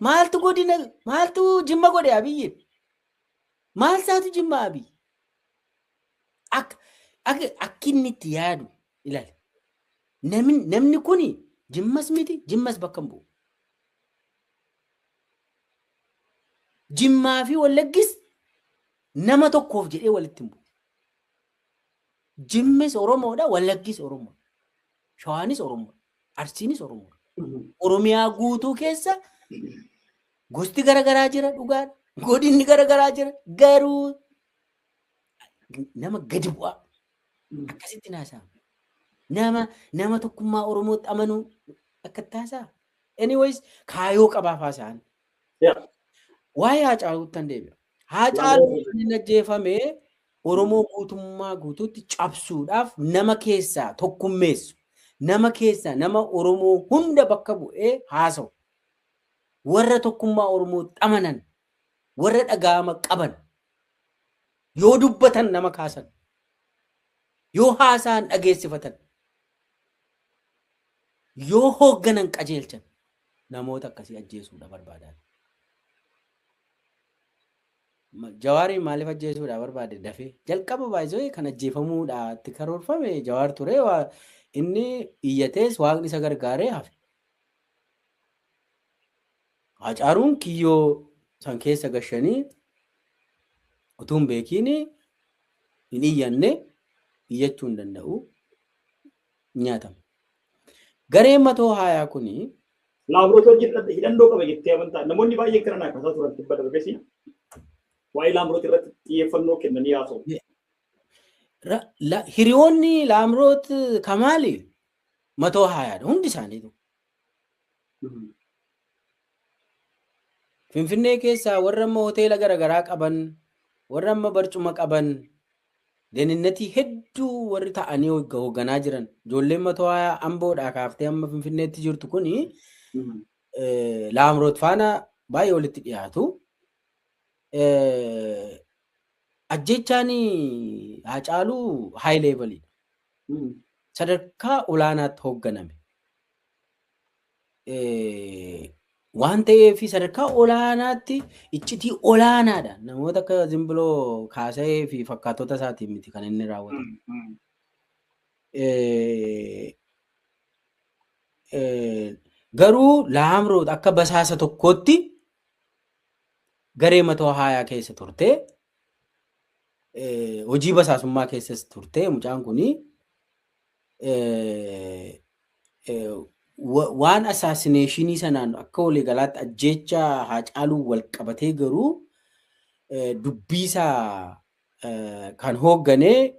Speaker 2: Maaltu godina maaltu Jimma godhe Abiyyi? Maal isaatu Jimma Abiyyi? Akka inni itti yaadu ilaali. Namni kuni Jimmas miti Jimmas bakka hin bu'u. Jimmaa fi Wallaggis nama tokkoof jedhee walitti hin bu'u. Jimmis Oromoodha, Wallaggis Oromoodha. Shawaanis Oromoodha, Arsiinis Oromoodha. Oromiyaa guutuu keessa gosti garaagaraa jira dhugaadha. Godinni garaagaraa jira garuu nama gadi bu'aa akkasitti naasa'a. Nama tokkummaa Oromootti amanuu akkatti haasa'a. Anyways kaayoo qabaaf haasa'an. Waa'ee Haacaaluutti kan deebi'a. Haacaaluun kan inni ajjeefame Oromoo guutummaa guutuutti cabsuudhaaf nama keessaa tokkummeessu, nama keessaa nama Oromoo hunda bakka bu'ee haasa'u. Warra tokkummaa Oromoo amanan, warra dhaga'ama qaban, yoo dubbatan nama kaasan, yoo haasa'an dhageessifatan, yoo hoogganan qajeelchan, namoota akkasii ajjeesuudha barbaadan. Jawaariin maaliif ajjeesuudha barbaade dafee? Jalqaba baay'isee kan ajjeefamuudha itti karoorfame Jawaar ture, inni iyyatees waaqni isa gargaaree hafe. Hacaaluun kiyyoo san keessa gashanii utuu hin beekiin hin iyyanne, iyyachuu hin danda'u, nyaatama. Gareen matoo haayaa kuni
Speaker 1: Laamroot wajjin hidhannoo qaba jettee amantaa? Namoonni baay'een kana naa kaasaa turan tibba darbes, waa'ee Laamroot irratti xiyyeeffannoo kennanii haasa'u.
Speaker 2: Hiriyoonni Laamroot Kamaali matoo haayaadha hundi isaaniitu. Finfinnee keessaa warra amma hoteela garaagaraa qaban, warra amma barcuma qaban, deninnatii hedduu warri ta'anii hoogganaa jiran, ijoolleen matoo haayaa Amboodhaa kaaftee amma Finfinneetti jirtu kuni Laamroot faana baay'ee walitti dhiyaatu. Ajjechaan Haacaaluu high levelidha. Sadarkaa olaanaatti hoogganame. Waan ta'eef sadarkaa olaanaatti iccitii olaanaadha. Namoota akka Zimbiloo Kaasa'ee fi fakkaatota isaatiin miti kan inni raawwatu. Garuu Laamroot akka basaasa tokkootti garee matoo haayaa keessa turte. Hojii basaasummaa keessas turte mucaan kuni. Waan assaasinationii sanaan akka waliigalaatti ajjeecha Haacaaluu wal qabatee garuu dubbiisaa kan hoogganee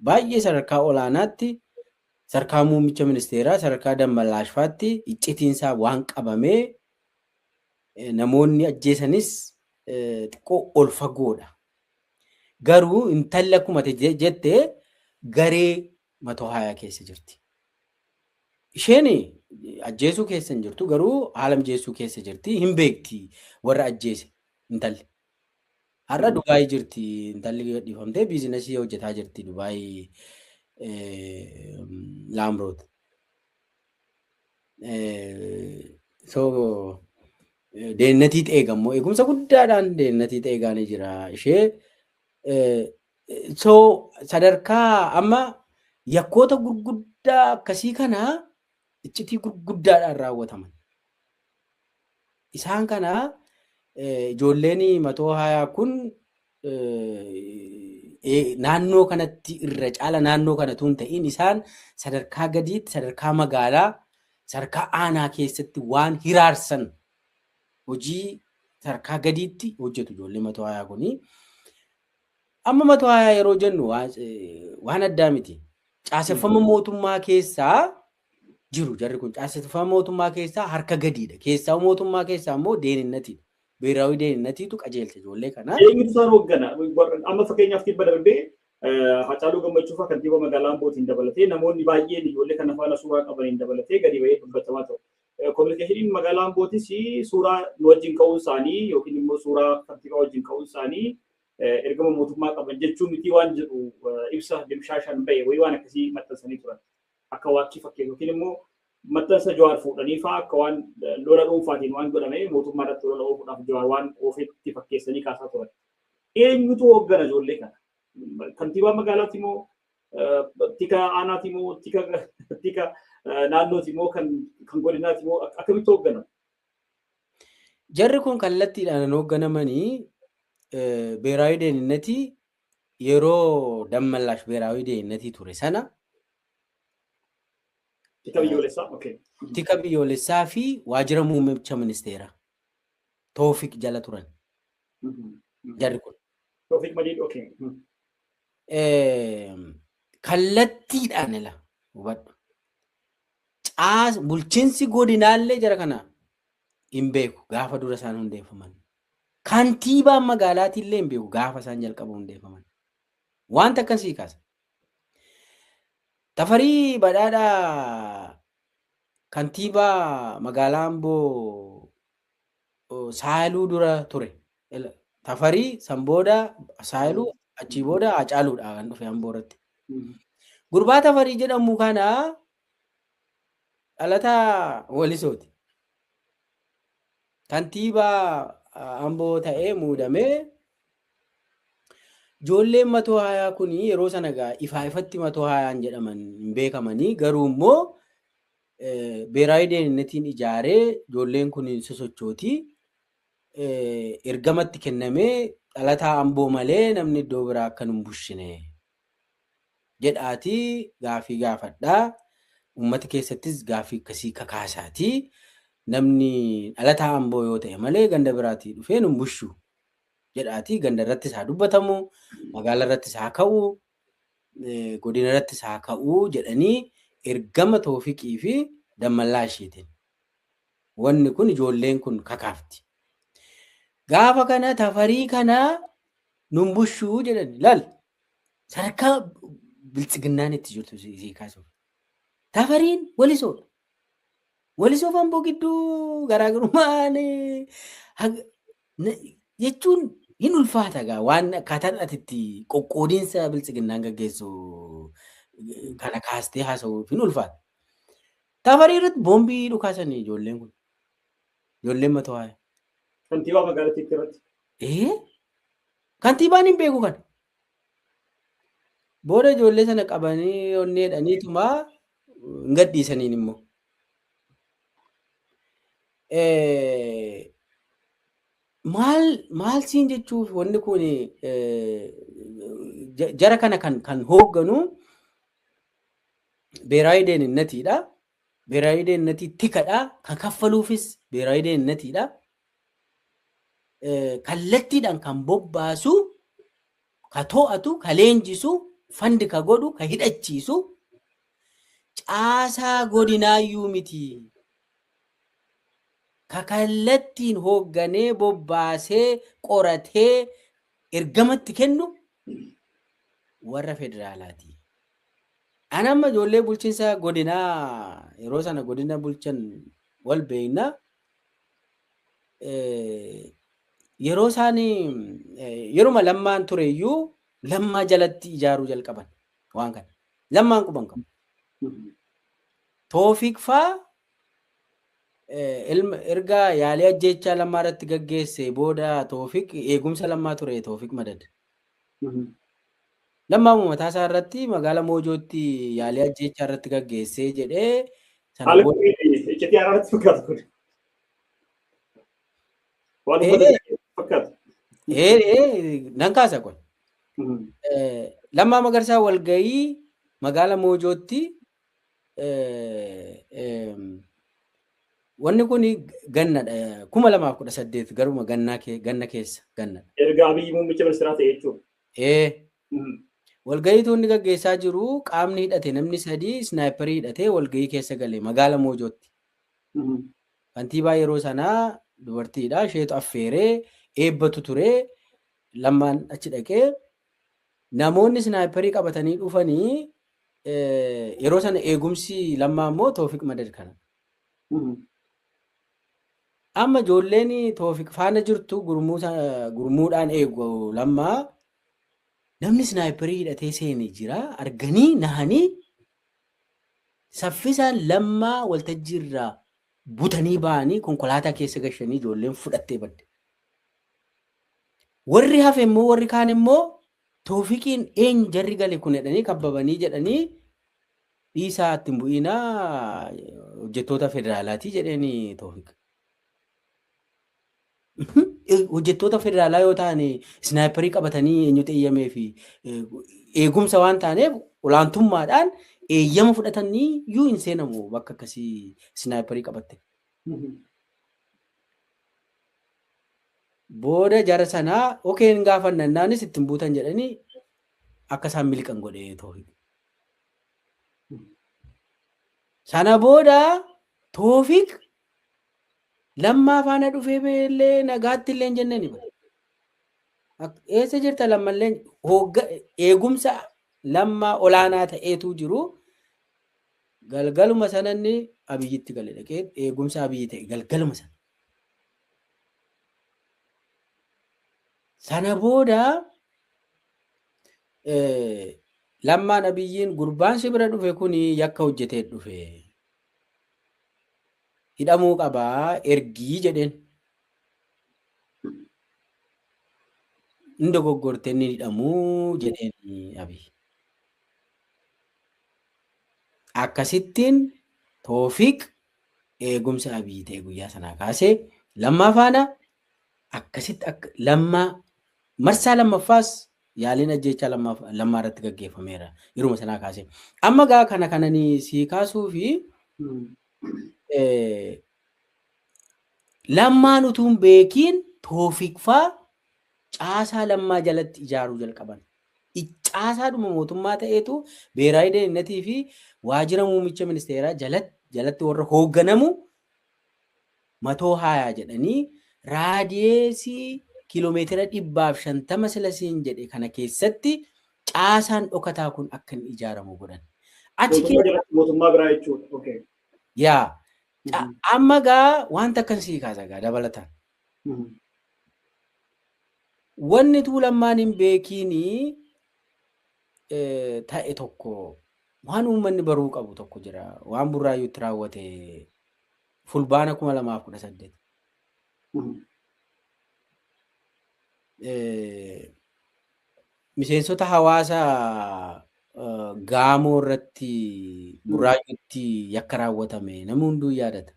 Speaker 2: baay'ee sadarkaa olaanaatti, sadarkaa muummicha ministeeraa, sadarkaa Dammallaashfaatti iccitiinsaa waan qabamee, namoonni ajjeesanis xiqqoo ol fagoodha. Garuu intalli akkuma jette garee matoo haayaa keessa jirti. Isheen ajjeesuu keessa hin jirtu, garuu haala mijeessuu keessa jirti. Hin beekti warra ajjeese intalli. Har'a Dubaayii jirti, intalli gadhiifamtee businessii hojjetaa jirti Dubaayii Laamroot. So deennatiit eegammoo eegumsa guddaadhaan deennatiit eegaanii jira ishee. So sadarkaa amma yakkoota gurguddaa akkasii kana iccitii gurguddaadhaan raawwataman. Isaan kana ijoolleen matoo haayaa kun naannoo kanatti irra caala, naannoo kana tun ta'in, isaan sadarkaa gadiitti, sadarkaa magaalaa, sadarkaa aanaa keessatti waan hiraarsan, hojii sadarkaa gadiitti hojjetu ijoollee matoo haayaa kuni. Amma matoo haayaa yeroo jennu waan addaa miti. Caaseffama mootummaa keessaa jiru jarri kun, caaseffama mootummaa keessaa harka gadiidha. Keessaa mootummaa keessaa immoo deeninnatiidha. Beeraawii deeninnatiitu qajeelcha ijoollee kana.
Speaker 1: Eenyutu isaan hooggana? Amma fakkeenyaaf tibba darbee Haacaaluu Gammachuu fa'aa kantiibaa magaalaa Ambootiin dabalatee namoonni baay'een ijoollee kana faana suuraa qabaniin dabalatee gadi bahee dubbatamaa ta'u. Kominikeeshiniin magaalaa Ambootis suuraa nu wajjin ka'uun isaanii yookiin immoo suuraa kantiibaa wajjin ka'uun isaanii ergama mootummaa qaban jechuu miti waan jedhu ibsa dimshaashaan ba'e wayii waan akkasii maxxansanii turan. Akka waakkii fakkeessu yookiin immoo maxxansa Jawaar fuudhanii fa'aa akka waan lola dhuunfaatiin waan godhame, mootummaa irratti lola oofuudhaaf Jawaar waan oofetti fakkeessanii kaasaa turan. Eenyutu hooggana ijoollee kana? Kantiibaa magaalaati moo, tika aanaati moo, tika naannooti moo, kan godinaati moo, akkamitti hoogganamu?
Speaker 2: Jarri kun kallattiidhaan hoogganamanii beeraawii deeninnati yeroo Dammallaash beeraawii deeninnati ture sana.
Speaker 1: Tika biyyoolessaa? Okay.
Speaker 2: Tika biyyoolessaa fi waajjira muummicha ministeeraa Toofiq jala turan jarri kun.
Speaker 1: Toofiq Madiid, okay.
Speaker 2: Kallattiidhaan ila hubadhu. Caas bulchiinsi godinaallee jara kana hin beeku gaafa dura isaan hundeeffaman. Kantiibaan magaalaatiillee hin beeku gaafa isaan jalqaba hundeeffaman. Wanta akkasii kaasa. Tafarii Badhaadhaa kantiibaa magaalaa Amboo Kantiibaa magaalaa Amboo Saayiluu dura ture. Tafarii san booda Saayiluu achii booda Hacaaluudha kan dhufe Amboo irratti. Gurbaa Tafarii jedhamu kana dhalataa Walisooti. Kantiibaa Amboo ta'ee muudamee ijoolleen matoo hayaa kun yeroo sana egaa ifaa ifatti matoo hayaan jedhaman hin beekamanii garuu immoo beeraayi deeninnetiin ijaaree ijoolleen kun sosochooti. Ergamatti kennamee dhalataa Amboo malee namni iddoo biraa akka hin bushine jedhaatii gaafii gaafadhaa. Uummata keessattis gaafii akkasii kakaasaati. Namni dhalataa Amboo yoo ta'e malee ganda biraatii dhufee hin bushu jedhaatii ganda irrattis haa dubbatamu, magaala irrattis haa ka'u, godina irrattis haa ka'u jedhanii ergama Toofiqii fi Dammallaa isheetiin. Wanni kun ijoolleen kun kakaafti. Gaafa kana Tafarii kana nun bushuu jedhan laal sadarkaa biltsiginnaan itti jirtu sii kaasuuf. Tafariin Walisoodha. Walisoo fi Amboo gidduu garaagarummaan jechuun hin ulfaata gaa waan akkaataan ati itti qoqqoodiinsa biltsiginnaan gaggeessu kana kaastee haasa'uuf hin ulfaata. Tafarii irratti boombii dhukaasanii ijoolleen kun. Ijoolleen matoo haaya.
Speaker 1: Kantiibaa magaalattii irratti.
Speaker 2: Kantiibaan hin beeku kana. Booda ijoollee sana qabanii onneedhaniituma hin gadhiisaniin immoo. Maal siin jechuuf wanni kun jara kana kan hoogganu beeraayi deeninatiidha. Beeraayi deeninatii tikadha. Kan kaffaluufis beeraayi deeninatiidha. Kallattiidhaan kan bobbaasu, ka to'atu, ka leenjisu, fandi ka godhu, ka hidhachiisu caasaa godinaayyuu miti. Ka kallattiin hoogganee bobbaasee qoratee ergamatti kennu warra federaalaati. Ani amma ijoollee bulchiinsa godinaa yeroo sana godina bulchan wal beekna. Yeroo isaan yeruma Lammaan tureyyuu Lammaa jalatti ijaaruu jalqaban waan kana. Lammaan quban qabu. Toofiq faa erga yaalii ajjeechaa Lammaa irratti gaggeesse booda Toofiq eegumsa Lammaa ture Toofiq Madad. Lammaa mataa isaa irratti magaala Moojootti yaalii ajjeechaa irratti gaggeessee jedhee sana
Speaker 1: Haala
Speaker 2: booda
Speaker 1: iccitii haaraatti fakkaatu kun. Waan uffata fakkaatu.
Speaker 2: Nan kaasa kun. Lammaa Magarsaa walgahii magaala Moojootti wanni kun gannadha. 2018 garuma ganna keessa gannadha.
Speaker 1: Erga Abiyyi muummicha ministeeraa ta'e jechuudha.
Speaker 2: Walgahiitu inni gaggeessaa jiru qaamni hidhate namni sadii isnaayiparii hidhatee walgahii keessa gale magaala Moojootti. Kantiibaa yeroo sanaa dubartiidha. Isheetu affeeree eebbatu ture. Lammaan achi dhaqee namoonni isnaayiparii qabatanii dhufanii yeroo sana eegumsi Lammaa immoo Toofiq Madad kana. Amma ijoolleen Toofiq faana jirtu gurmuudhaan eegu Lammaa namni isnaayiparii hidhatee seene jira arganii nahanii saffisaan Lammaa waltajjiirraa butanii ba'anii konkolaataa keessa gashanii ijoolleen fudhattee badde. Warri hafe immoo warri kaan immoo Toofiqiin eenyu jarri gale kun jedhanii kabbabanii jedhanii dhiisaa ittiin bu'iinaa hojjettoota federaalaatii jedheeni Toofiq. Hojjettoota federaalaa yoo ta'an isnaayiparii qabatanii eenyutu eeyyamee fi eegumsa waan taaneef olaantummaadhaan eeyyama fudhatanii iyyuu hin seenamu bakka akkasii isnaayiparii qabatte. Booda jara sanaa okee hin gaafannannaanis ittiin buutan jedhanii akka isaan miliqan godhee Toofiq. Sana booda Toofiq Lammaa faana dhufee beellee nagaatti illee hin jenneen bara. Eessa jirta Lammallee eegumsa Lammaa olaanaa ta'eetu jiru. Galgaluma sananni Abiyyitti gale dhaqee eegumsa Abiyyi ta'e galgaluma sana. Sana booda Lammaan Abiyyiin gurbaan si bira dhufe kun yakka hojjetee dhufe. Hidhamuu qabaa ergii jedheen. Inni dogoggortee inni hidhamuu jedheen Abiyyi. Akkasittiin Toofiq eegumsa Abiyyi ta'e guyyaa sanaa kaasee Lammaa faana akkasitti akka Lammaa marsaa lammaffaas yaaliin ajjeechaa Lammaa irratti gaggeeffameera yeruma sanaa kaasee. Amma gaa kana kananii sii kaasuu fi Lammaan utuu hin beekiin Toofiq faa caasaa Lammaa jalatti ijaaruu jalqaban. Caasaadhuma mootummaa ta'eetu Beeraayi Dehennatii fi waajjira muummicha ministeeraa jalatti warra hoogganamu matoo haayaa jedhanii raadiyeesii kiiloomeetira 150 silasiin jedhe kana keessatti caasaan dhokataa kun akka inni ijaaramu godhan.
Speaker 1: Achi mootummaa biraa jechuudha.
Speaker 2: Yaa amma gaa wanta akkasii kaasa gaa dabalataan. Wanni Tuulammaan hin beekiinii ta'e tokko waan uummanni baruu qabu tokko jira. Waan Burraayyuutti raawwate Fulbaana 2018. Miseensota hawaasaa Gaamoo irratti Burraayyuutti yakka raawwatame namni hunduu yaadata.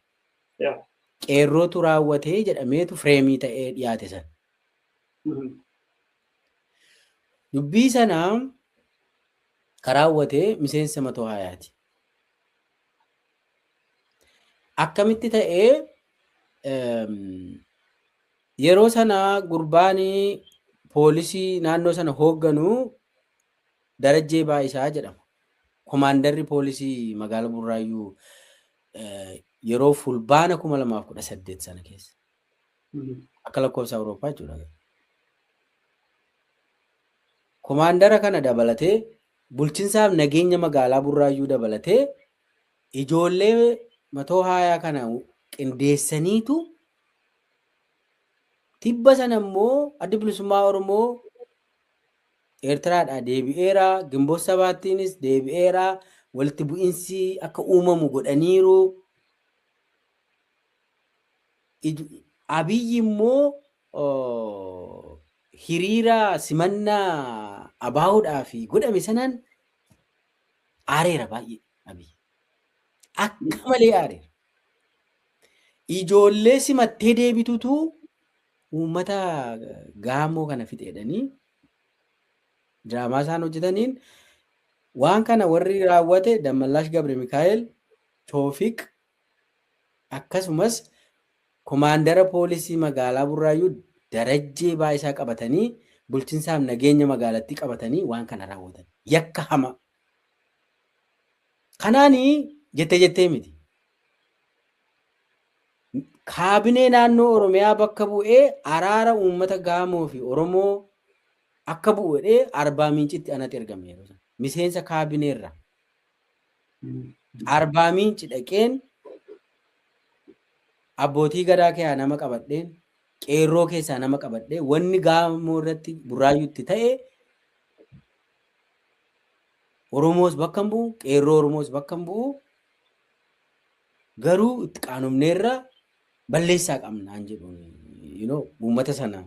Speaker 2: Qeerrootu raawwatee jedhameetu fireemii ta'ee dhiyaate sana. Dubbii sana kan raawwate miseensa matoo hayaati. Akkamitti ta'ee yeroo sana gurbaan poolisii naannoo sana hoogganu Darajjee Baayisaa jedhama. Komaandarri poolisii magaalaa Burraayyuu yeroo Fulbaana 2018 sana keessa. Akka lakkoofsa Awurooppaa jechuudha. Komaandara kana dabalatee bulchiinsaaf nageenya magaalaa Burraayyuu dabalatee ijoollee matoo haayaa kana qindeessaniitu tibba sana immoo Addi Bilisummaa Oromoo Eertiraadhaa deebi'eera, Gimboot Sabaattiinis deebi'eera, walitti bu'insi akka uumamu godhaniiru. Abiyyi immoo hiriira simannaa abaa'uudhaa fi godhame sanaan aareera baay'ee Abiyyi. Akka malee aareera. Ijoollee simattee deebitutu uummata Gaamoo kana fixeedhanii diraamaa isaan hojjetaniin waan kana warri raawwate Dammallaash Gabre Mikaa'el, Toofiq akkasumas komaandara poolisii magaalaa Burraayyuu Darajjee Baayisaa qabatanii bulchiinsaaf nageenya magaalattii qabatanii waan kana raawwatan. Yakka hamaa. Kanaanii jettee jettee miti. Kaabinee naannoo Oromiyaa bakka bu'ee araara uummata Gaamoo fi Oromoo akka bu'u jedhee Arbaa Miincitti anatti ergame yeroo sana. Miseensa kaabineerra. Arbaa Miinci dhaqeen abbootii gadaa keessaa nama qabadheen qeerroo keessaa nama qabadhee wanni Gaamoo irratti Burraayyuutti ta'e Oromoos bakka hin bu'u, qeerroo Oromoos bakka hin bu'u. Garuu itti qaanomneerra balleessaa qabnaan jedhuun uummata sana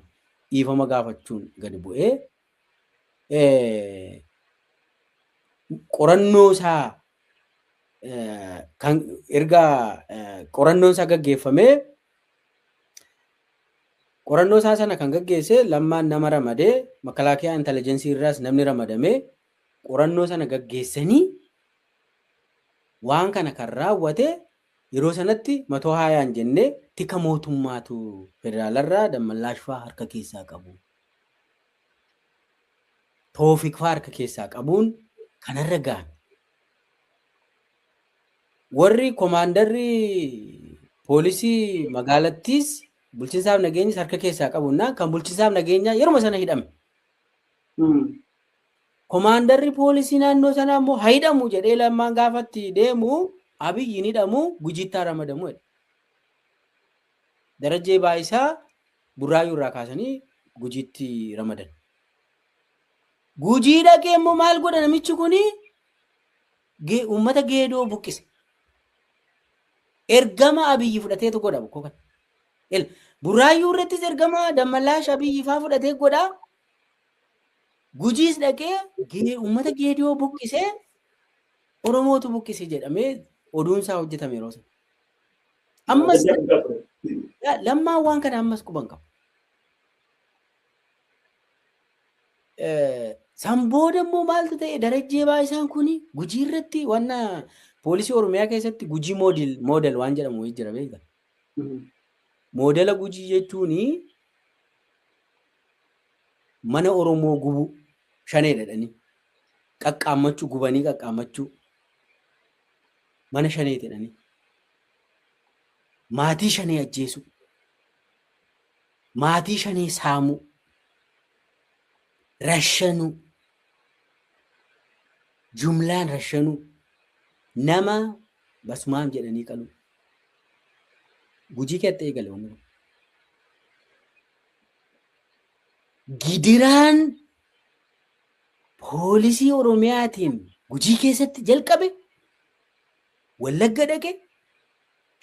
Speaker 2: dhiifama gaafachuun gadi bu'ee qorannoo isaa kan erga qorannoon isaa gaggeeffamee qorannoo isaa sana kan gaggeesse Lammaan nama ramadee makalaakiyaa intelligensii irraas namni ramadamee qorannoo sana gaggeessanii waan kana kan raawwate yeroo sanatti matoo haayaan jennee tika mootummaatu federaalarraa Dammallaash fa'aa harka keessaa qabu. Toofiq fa'aa harka keessaa qabuun kanarra ga'an. Warri komaandarri poolisii magaalattiis bulchiinsaaf nageenyis harka keessaa qabunnaan kan bulchiinsaaf nageenyaa yeruma sana hidhame. Komaandarri poolisii naannoo sanaa immoo hidhamu jedhee Lammaan gaafatti deemu Abiyyi ni hidhamu Gujiitti ramadamu jedhe. Darajjee Baayisaa Burraayyuu irraa kaasanii Gujiitti ramadan. Gujii dhaqee immoo maal godha namichi kuni uummata Geedoo buqqise. Ergama Abiyyi fudhateetu godha bokkoo kana. Burraayyuu irrattis ergama Dammallaash Abiyyi faa fudhatee godha. Gujiis dhaqee uummata Geedoo buqqisee Oromootu buqqise jedhamee oduun isaa hojjetame yeroo sana. Ammas Lammaan waan kana ammas quban qabu. San booda immoo maaltu ta'e Darajjee Baayisaan kuni Gujii irratti wanna poolisii Oromiyaa keessatti Gujii moodel waan jedhamu jira beektaa? Moodela Gujii jechuun mana Oromoo gubuu shanee jedhanii qaqqaammachuu gubanii qaqqaammachuu mana shanee jedhanii maatii shanee ajjeesuu maatii shanee saamuu rashanuu jumlaan rashanuu nama basumaam jedhanii qaluu Gujii keessatti eegale wanni kun. Gidiraan poolisii Oromiyaatiin Gujii keessatti jalqabe Wallagga dhaqe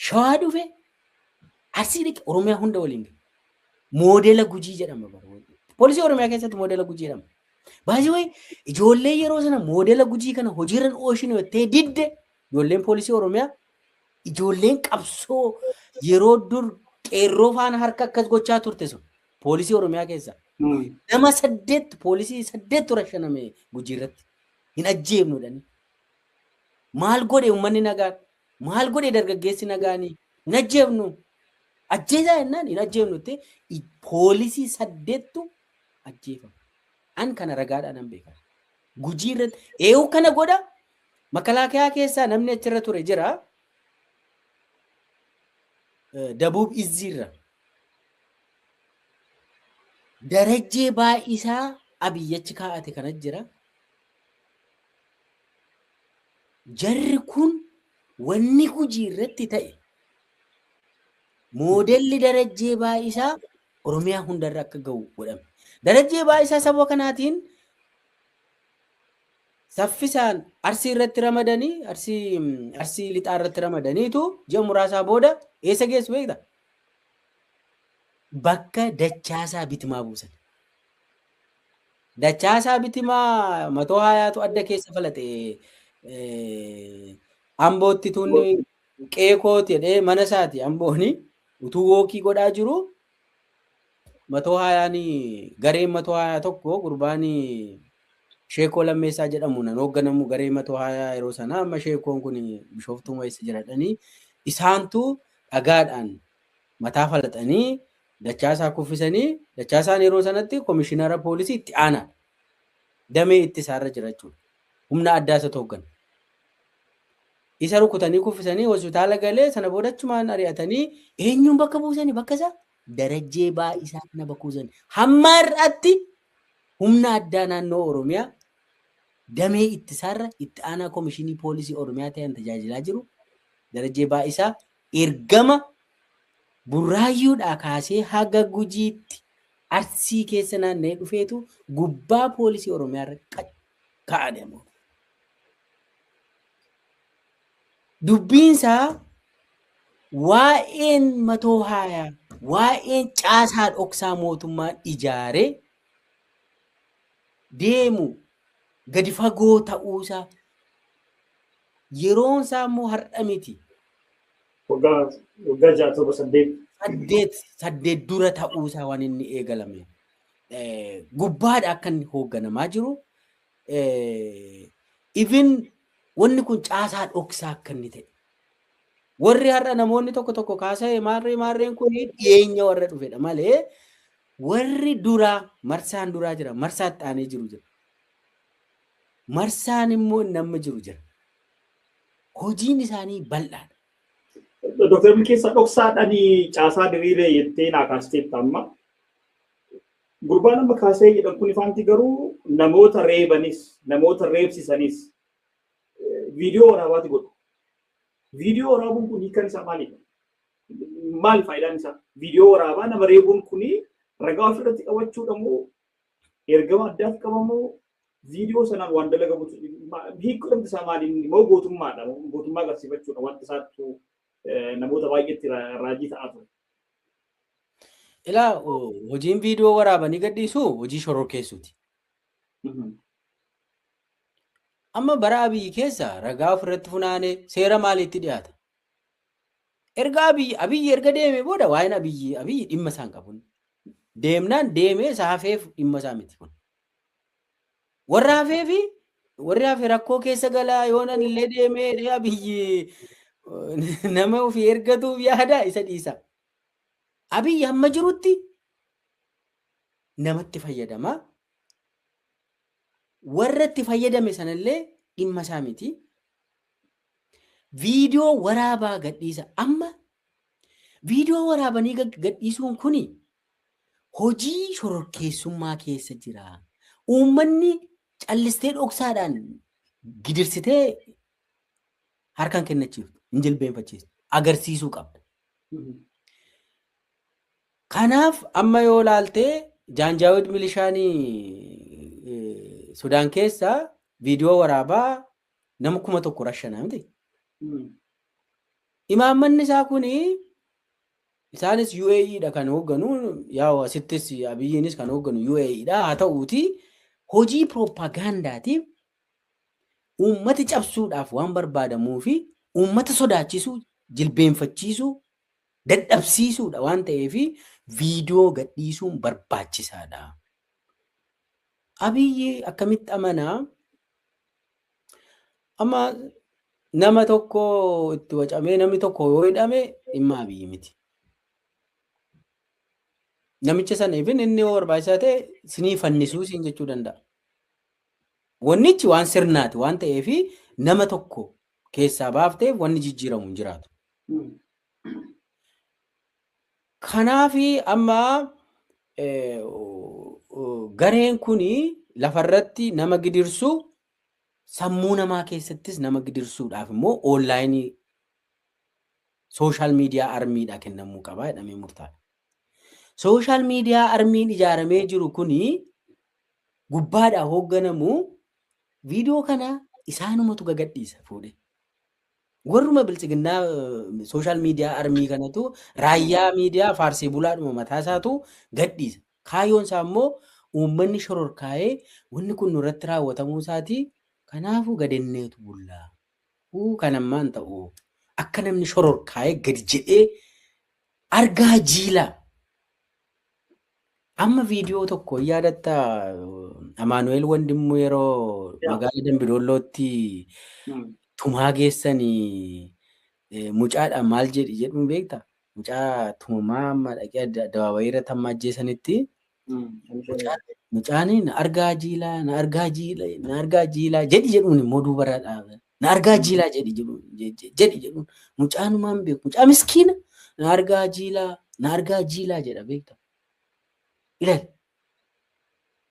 Speaker 2: Shawaa dhufe Arsii dhaqe Oromiyaa hunda waliin gahe. Moodela Gujii jedhama bara. Poolisii Oromiyaa keessatti moodela Gujii jedhama. Baay'ee wayi ijoollee yeroo sana moodela Gujii kana hojiirra oolchinu jettee didde ijoolleen poolisii Oromiyaa ijoolleen qabsoo yeroo dur qeerroo faana harka akkas gochaa turte sun poolisii Oromiyaa keessa. Nama 8 poolisii 8 rashaname Gujii irratti hin ajjeefnu jedhanii. Maal godhe uummanni nagaan? Maal godhe dargaggeessi nagaanii? Hin ajjeefnu. Ajjeesaa jennaan hin ajjeefnu jettee poolisii 8 ajjeefame. An kana ragaadhaan nan beeka. Gujii irratti eeyyuu kana godha. Makalaakiyaa keessaa namni achirra ture jira. Dabuub Izziirra. Darajjee Baayisaa Abiyyachi kaa'ate kana jira. Jarri kun wanni Gujii irratti ta'e moodelli Darajjee Baayisaa Oromiyaa hundarra akka ga'u godhame. Darajjee Baayisaa saba kanaatiin saffisaan Arsii irratti ramadanii Arsii lixaa irratti ramadaniitu ji'a muraasaa booda eessa geessu beektaa? Bakka Dachaasaa Bitimaa buusan. Dachaasaa Bitimaa matoo hayaatu adda keessa falate Ambootti tuunni qeekooti jedhee mana isaati Ambooni utuu wookii godhaa jiru matoo hayaan gareen matoo hayaa tokko gurbaan Sheekoo Lammeessaa jedhamu nan hoogganamu garee matoo hayaa yeroo sana amma sheekoon kun Bishooftuu keessa jiradhanii isaantu dhagaadhaan mataa falaxanii Dachaasaa kuffisanii Dachaasaan yeroo sanatti komishinara poolisii itti aanaadha. Damee ittisaarra jira jechuudha. Humna addaa isa hooggana. Isa rukutanii kuffisanii hospitaala galee sana booda achumaan ari'atanii eenyuun bakka buusanii bakka isaa Darajjee Baayisaa kana bakka buusanii. Hamma har'aatti humna addaa naannoo Oromiyaa damee ittisaarra itti aanaa komishinii poolisii Oromiyaa ta'an tajaajilaa jiru. Darajjee Baayisaa ergama Burraayyuudhaa kaasee haga Gujiitti Arsii keessa naanna'ee dhufeetu gubbaa poolisii Oromiyaa irra kaa'ame. Dubbiinsaa waa'een matoo haayaa, waa'een caasaa dhoksaa mootummaan ijaaree deemu gadi fagoo ta'uusaa yeroonsaa immoo har'a miti.
Speaker 1: Waggaa 6 7 8.
Speaker 2: 8 dura ta'uusaa waan inni eegalame. Gubbaadha akka inni hoogganamaa jiru. Even wanni kun caasaa dhoksaa akka inni ta'e. Warri har'a namoonni tokko tokko kaasa'e maarreen kun dhiyeenya warra dhufedha malee warri duraa marsaan duraa jira marsaatti aanee jiru jira. Marsaan immoo namni jiru jira. Hojiin isaanii bal'aadha.
Speaker 1: Dooktar Milkeessaa dhoksaadhaan caasaa diriiree jettee naa kaasteetta amma. Gurbaan amma kaasee jedhan kun ifaanti garuu namoota reebanis namoota reebsisanis viidiyoo waraabaati godhu. Viidiyoo waraabuun kun hiikan isaa maalidha? Maal faayidaan isaa? Viidiyoo waraabaa nama reebuun kun ragaa ofirratti qabachuudha moo ergama addaaf qabamoo viidiyoo sanaan waan dalagamutu hiikkoon isaa maali? Moo gootummaadha? Gootummaa agarsiifachuudha wanta isaattu namoota baay'eetti raajii ta'aa ture.
Speaker 2: Ilaa, hojiin viidiyoo waraabanii gadhiisuu hojii shororkeessuuti. Amma bara Abiyyi keessa ragaa ofirratti funaanee seera maaliitti dhiyaata? Erga Abiyyi erga deemee booda waa'een Abiyyi dhimma isaan qabu. Deemnaan deemee isa hafeef dhimma isaa miti kun. Warra hafee fi warri hafe rakkoo keessa galaa yoonan illee deemee Abiyyi nama ofii ergatuuf yaada isa dhiisa. Abiyyi hamma jirutti namatti fayyadama. Warra itti fayyadame sanallee dhimma isaa miti. Viidiyoo waraabaa gadhiisa. Amma viidiyoo waraabanii gadhiisuun kuni hojii shororkeessummaa keessa jira. Uummanni callistee dhoksaadhaan gidirsitee harkaan kennachiiftu, hin jilbeenfachiistu, agarsiisuu qabda. Kanaaf amma yoo ilaaltee Jaanjaawid milishaanii Sudaan keessa viidiyoo waraabaa nama 1000 rashanaa miti. Imaammanni isaa kuni isaanis UAE dha kan hoogganu, yaa asittis Abiyyiinis kan hoogganu UAE dha. Haa ta'uuti hojii piroopagaandaatiif uummata cabsuudhaaf waan barbaadamuu fi uummata sodaachisuu, jilbeenfachiisuu, dadhabsiisuudha waan ta'eef viidiyoo gadhiisuun barbaachisaadha. Abiyyi akkamitti amanaa? Amma nama tokko itti wacamee namni tokko yoo hidhame dhimma Abiyyi miti. Namicha sana ifin inni yoo barbaachisaa ta'e sinii fannisuu siin jechuu danda'a. Wannichi waan sirnaati waan ta'eef nama tokko keessaa baafteef wanni jijjiiramu hin jiraatu. Kanaaf amma gareen kuni lafarratti nama gidirsuu sammuu namaa keessattis nama gidirsuudhaaf immoo onlaayinii sooshaal miidiyaa armiidhaa kennamuu qaba jedhamee murtaa'a. Sooshaal miidiyaa armiin ijaaramee jiru kuni gubbaadhaa hoogganamu viidiyoo kana isaanumatu gagadhiisa fuudhee. Warruma bilchiginnaa sooshaal miidiyaa armii kanatu raayyaa miidiyaa faarsee bulaadhuma mataa isaatu gadhiisa. Kaayyoon isaa immoo uummanni shororkaa'ee wanni kun nurratti raawwatamuu isaati. Kanaafuu gadenneetu bullaa. Kan ammaan ta'u akka namni shororkaa'ee gadi jedhee argaa jiila. Amma viidiyoo tokko yaadatta Amaanu'eel Wandimmoo yeroo magaalaa Dambidollootti tumaa geessanii mucaadhaan maal jedhi jedhuun beektaa? Mucaa tumamaa amma dhaqee addabaabayii irratti amma ajjeesanitti mucaan na argaa jiilaa, na argaa jiilaa, na argaa jiilaa jedhi jedhuun immoo duubarraa dhaabe. Na argaa jiilaa jedhi jedhuun jedhi jedhuun mucaanumaan beeku mucaa miskiina na argaa jiilaa, na argaa jiilaa jedha beektaa? Ilaali.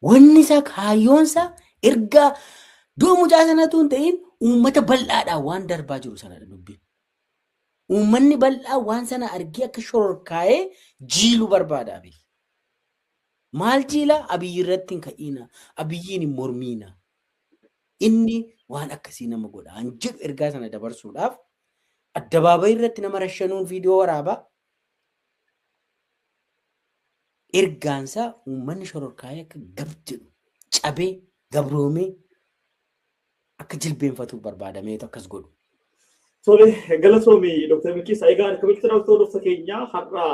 Speaker 2: Wanni isaa kaayyoon isaa ergaa du'a mucaa sanatu hin ta'in uummata bal'aadhaan waan darbaa jiru sanadha dubbiin. Uummanni bal'aa waan sana argee akka shororkaa'ee jiilu barbaada Abiyyi. Maal jiila? Abiyyi irratti hin ka'iina. Abiyyiin hin mormiina. Inni waan akkasii nama godha. An jedhu ergaa sana dabarsuudhaaf addabaabayii irratti nama rashanuun viidiyoo waraabaa. Ergaansaa uummanni shororkaa'ee akka gab jedhu cabee gabroomee akka jilbeenfatuuf barbaadameetu akkas godhu.
Speaker 1: Tole, galatoomi Dr. Milkeessaa. Egaa kabajamtoota hordoftoota keenyaa har'a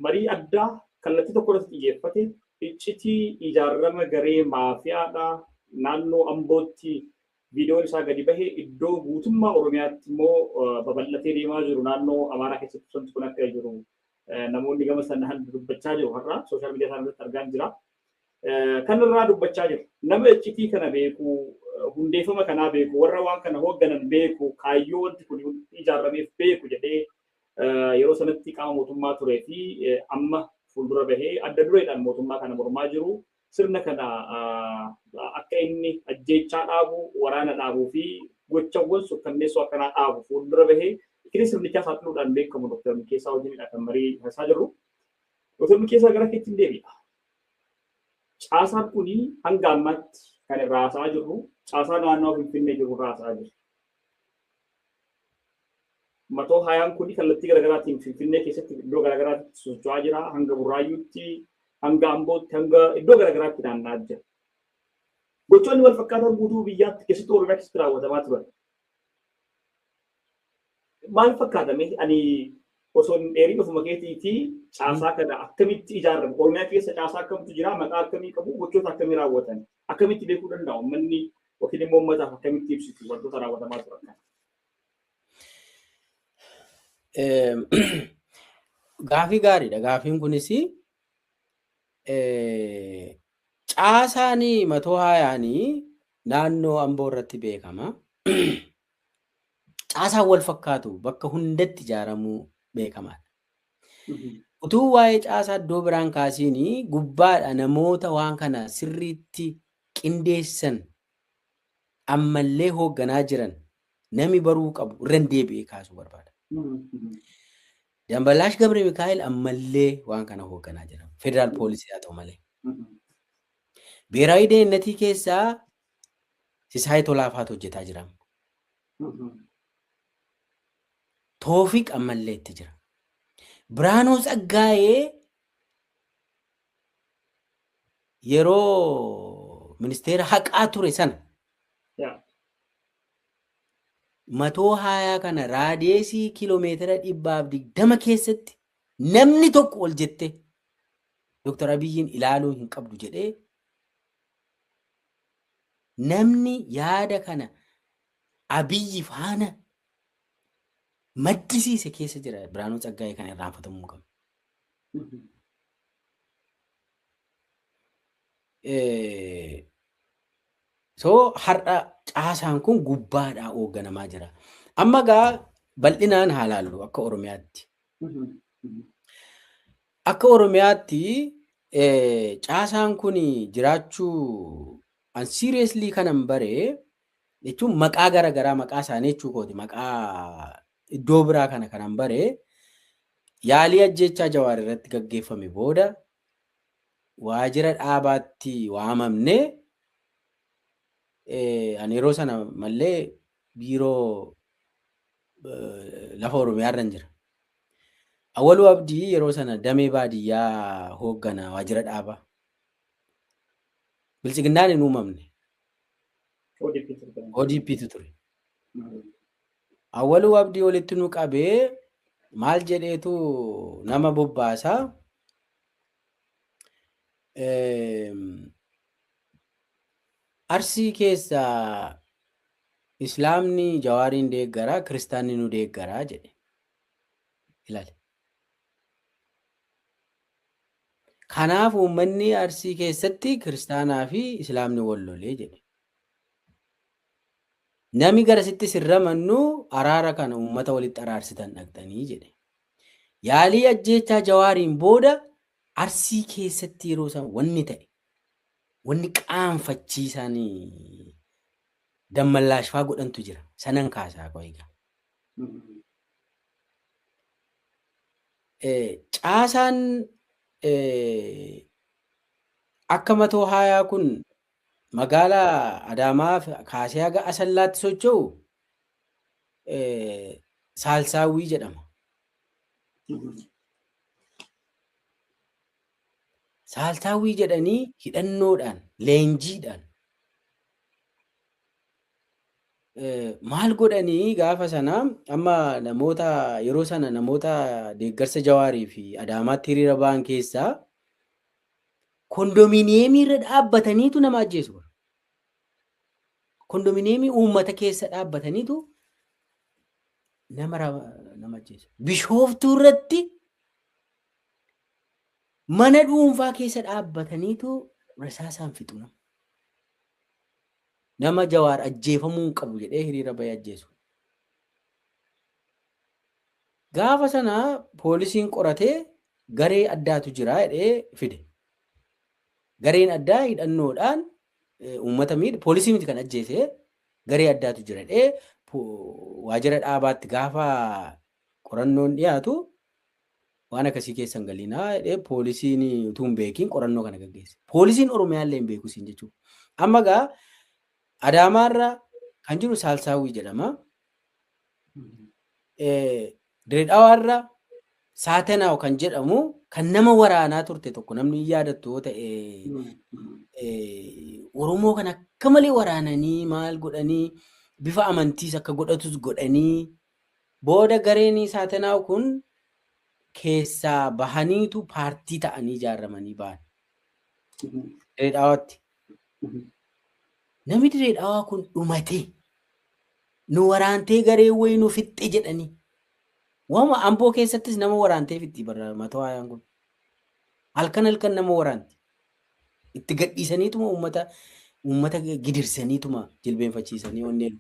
Speaker 1: marii addaa kallattii tokko irratti xiyyeeffate iccitii ijaarama garee maafiyaadha. Naannoo Ambootti viidiyoon isaa gadi bahe iddoo guutummaa Oromiyaatti immoo babal'atee deemaa jiru naannoo Amaaraa keessatti wanti kun akka jiru namoonni gama sanaan dubbachaa jiru har'a sooshaal miidiyaa isaanii irratti argaa jira. Kanarraa dubbachaa jiru. Nama iccitii kana beeku, hundeeffama kanaa beeku, warra waan kana hoogganan beeku, kaayyoo wanti kun ijaarameef beeku jedhee yeroo sanatti qaama mootummaa turee fi amma fuuldura bahee adda dureedhaan mootummaa kana mormaa jiru sirna kana akka inni ajjeechaa dhaabu, waraana dhaabuu fi gochawwan sukkanneessoo akkanaa dhaabu fuuldura bahee itti sirnichaa saaxiluudhaan beekamu Dr. Milkeessaa wajjinidha kan marii taasisaa jirru. Dr. Milkeessaa gara keetti hin deebi'a. Caasaan kuni hanga ammaatti kan irraa haasa'aa jirru caasaa naannoo Finfinnee jiru irraa haasa'aa jirru. Matoo hayaan kuni kallattii garaagaraatiin Finfinnee keessatti iddoo garaagaraatti socho'aa jira. Hanga Burraayyuutti, hanga Ambootti, hanga iddoo garaagaraatti naanna'aa jira. Gochoonni wal fakkaatan guutuu biyyaatti keessattuu Oromiyaa keessatti raawwatamaa turan. Maal fakkaatame ani osoo hin dheerin ofuma keetiitii caasaa kana akkamitti ijaarame? Oromiyaa keessa caasaa akkamtu jira? Maqaa akkamii qabu? Gochoota akkamii raawwatan? Akkamitti beekuu danda'u? Uummanni yookiin immoo uummataaf akkamitti ibsitu wantoota raawwatamaa turan kana?
Speaker 2: Gaafii gaariidha. Gaafiin kunis caasaan matoo hayaanii naannoo Amboo irratti beekama. Caasaan wal fakkaatu bakka hundatti ijaaramuu beekamaadha. Utuu waa'ee caasaa iddoo biraan kaasiin gubbaadha namoota waan kana sirriitti qindeessan ammallee hoogganaa jiran nami baruu qabu irra deebi'ee kaasuu barbaada. Dambalaash Gabre Mikaa'el ammallee waan kana hoogganaa jira. Federaal poolisii haa ta'u malee. Beeraayi Deennatii keessaa Sisaayii Tolaafaatu hojjetaa jira. Toofiq ammallee itti jira. Biraanuu Tsaggaayee yeroo ministeera haqaa ture sana matoo hayaa kana raadiyeesii kiiloomeetira 120 keessatti namni tokko ol jette Dr. Abiyyiin ilaaluu hin qabdu jedhee namni yaada kana Abiyyi faana maddisiise keessa jira. Biraanuu Tsaggaayee kan irraanfatamuu hin qabne. So har'a caasaan kun gubbaadhaa hoogganamaa jira. Amma gaa bal'inaan haa laallu akka Oromiyaatti. Akka Oromiyaatti caasaan kun jiraachuu an seriously kanan bare jechuun maqaa garaagaraa maqaa isaanii jechuu kooti maqaa iddoo biraa kana kanan bare yaalii ajjeechaa Jawaar irratti gaggeeffame booda waajjira dhaabaatti waamamne. Ani yeroo sana mallee biiroo lafa Oromiyaa irra jira. Awwaluu Abdii yeroo sana damee baadiyyaa hooggana waajjira dhaabaa. Bilchiginnaan hin uumamne. ODP'tu ture. Awwaluu Abdii walitti nu qabee maal jedheetu nama bobbaasaa. Arsii keessa Islaamni Jawaariin deeggaraa, Kiristaanni nu deeggaraa jedhe. Ilaali. Kanaaf uummanni Arsii keessatti Kiristaanaa fi Islaamni wal lolee jedhe. Nami garasitti sirramannu araara kana uummata walitti araarsitan dhaqxanii jedhe. Yaalii ajjeechaa Jawaariin booda Arsii keessatti yeroo isaan wanni ta'e wanni qaanfachiisaan dammallaashfaa godhantu jira. Sanan kaasaa koo egaa. Caasaan akka matoo haayaa kun magaalaa Adaamaa kaasee haga Asallaatti socho'u Saalsaawwii jedhama. Saalsaawwii jedhanii hidhannoodhaan, leenjiidhaan maal godhanii gaafa sana amma namoota yeroo sana namoota deeggarsa Jawaarii fi Adaamaatti hiriira ba'an keessaa kondominiyeemii irra dhaabbataniitu nama ajjeesu. Kondominiyeemii uummata keessa dhaabbataniitu nama ajjeesu. Bishooftuu irratti mana dhuunfaa keessa dhaabbataniitu rasaasaan fixu nama. Nama Jawaar ajjeefamuu hin qabu jedhee hiriira bahee ajjeesu. Gaafa sana poolisiin qoratee Garee addaatu jira jedhee fide. Gareen addaa hidhannoodhaan uummata miidhe, poolisii miti kan ajjeese, garee addaatu jira jedhee waajjira dhaabaatti gaafa qorannoon dhiyaatu, waan akkasii keessa hin galinaa jedhee poolisiin utuu hin beekiin qorannoo kana gaggeesse. Poolisiin Oromiyaa illee hin beeku siin jechuudha. Amma gaa Adaamaarra kan jiru Saalsaawwii jedhama. Direedhawaarra Saatanaaw kan jedhamu, kan nama waraanaa turte tokko, namni hin yaadattu yoo ta'e, Oromoo kan akka malee waraananii maal godhanii, bifa amantiis akka godhatus godhanii, booda gareen Saatanaaw kun keessaa bahaniitu paartii ta'anii ijaaramanii ba'an. Direedhawaatti. Namni Direedhawaa kun dhumatee, nu waraantee garee wayii nu fixxe jedhanii. Waama Amboo keessattis nama waraantee fixxi bara matoo haayaan kun. Halkan halkan nama waraanti. Itti gadhiisaniituma uummata gidirsaniituma jilbeenfachiisanii onneen.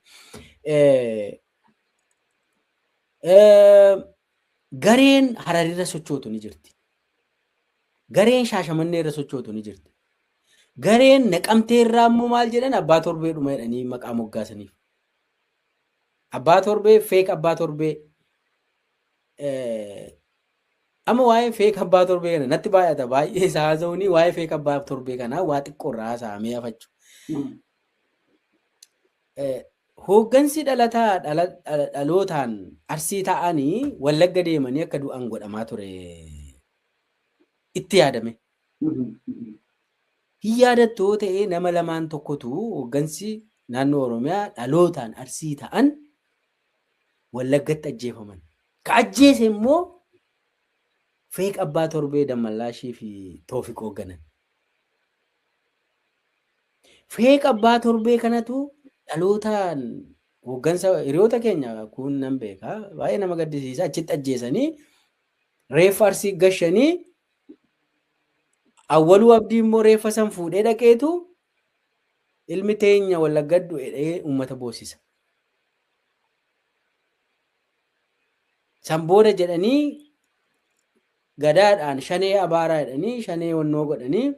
Speaker 2: Gareen Hararirra sochootu ni jirti. Gareen Shaashamannee irra sochootu ni jirti. Gareen Naqamtee irraa immoo maal jedhan? Abbaa Torbee dhuma jedhanii maqaa moggaasaniif. Abbaa Torbee, fake Abbaa Torbee. Amma waa'ee fake Abbaa Torbee kana natti baay'ata, baay'ee isaa haasa'uuni. Waa'ee fake Abbaa Torbee kanaa waa xiqqoo irraa haasa'amee hafachu. Hooggansi dhalataa dhalootaan Arsii ta'anii Wallagga deemanii akka du'an godhamaa ture itti yaadame. Hin yaadattu yoo ta'e, nama lamaan tokkotu hooggansi naannoo Oromiyaa dhalootaan Arsii ta'an Wallaggatti ajjeefaman. Ka ajjeese immoo fake Abbaa Torbee Dammallaashii fi Toofiq hoogganan. Fake Abbaa Torbee kanatu dhalootaan hooggansa hiriyoota keenya kun nan beeka, baay'ee nama gaddisiisa, achitti ajjeesanii reeffa Arsii gashanii, Awwaluu Abdii immoo reeffa san fuudhee dhaqeetu ilmi teenya Wallagga du'e jedhee uummata boosisa. San booda jedhanii gadaadhaan shanee abaaraa jedhanii shanee wannoo godhanii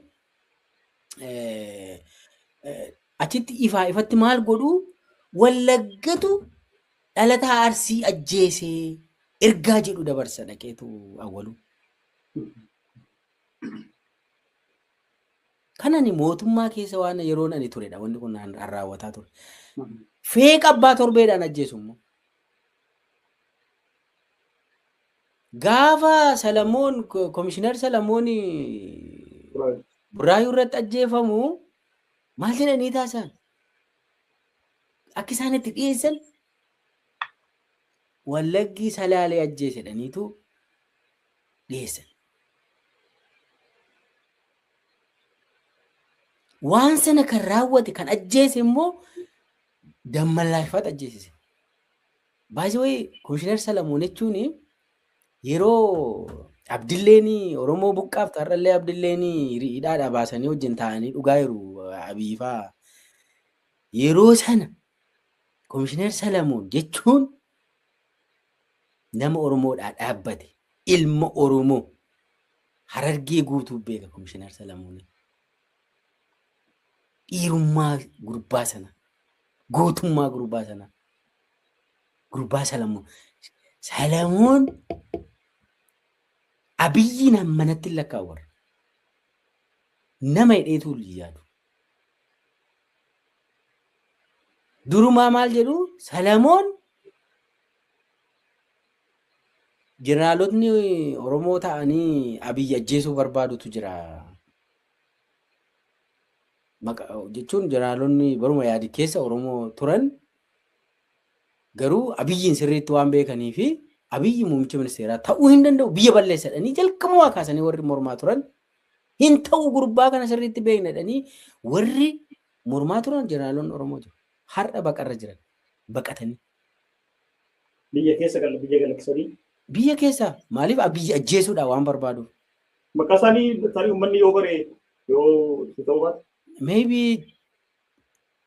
Speaker 2: achitti ifaa ifatti maal godhu, Wallaggatu dhalataa Arsii ajjeesee ergaa jedhu dabarsa dhaqeetu Awwaluu. Kanani mootummaa keessa waan yeroon ani turedha wanni kun raawwataa ture. Fake Abbaa Torbeedhaan ajjeesu immoo. Gaafa Salamoon, Komishinar Salamoon Burraayuu irratti ajjeefamu maal jedhanii taasisan? Akka isaan itti dhiyeessan Wallaggi Salaalee ajjeese jedhaniitu dhiyeessan. Waan sana kan raawwate, kan ajjeese immoo Dammallaashfaat ajjeesise. Baay'ee Komishinar Salamoon jechuun yeroo Abdilleen Oromoo buqqaaf har'allee Abdilleen hidhaadhaa baasanii wajjin taa'anii dhugaa jiru Abiyyi fa'aa. Yeroo sana Komishinar Salamoon jechuun nama Oromoodhaa dhaabbate, ilma Oromoo, Harargee guutuu beeka Komishinar Salamoon. Dhiirummaa gurbaa sana, gootummaa gurbaa sana, gurbaa Salamoon. Salamoon Abiyyiin hammanatti hin lakkaa'u warra. Nama hidheetu yaadu. Durumaa maal jedhu? Salamoon jeneraalotni Oromoo ta'anii Abiyyi ajjeesuu barbaadutu jira. Jechuun jeneraalonni baruma yaadi keessa Oromoo turan garuu Abiyyiin sirriitti waan beekanii fi Abiyyi muummicha ministeeraa ta'uu hin danda'u, biyya balleessa jedhanii jalqabumaa kaasanii warri mormaa turan, hin ta'u gurbaa kana sirriitti beekna jedhanii warri mormaa turan jeneraalonni Oromoo jiru. Har'a baqarra jiran, baqatanii.
Speaker 1: Biyya keessa galu, biyya galaksanii.
Speaker 2: Biyya keessa maaliif? Abiyyi ajjeesuudhaan waan barbaaduuf.
Speaker 1: Maqaa isaanii tarii uummanni yoo bare yoo itti ta'uu baate.
Speaker 2: Maybe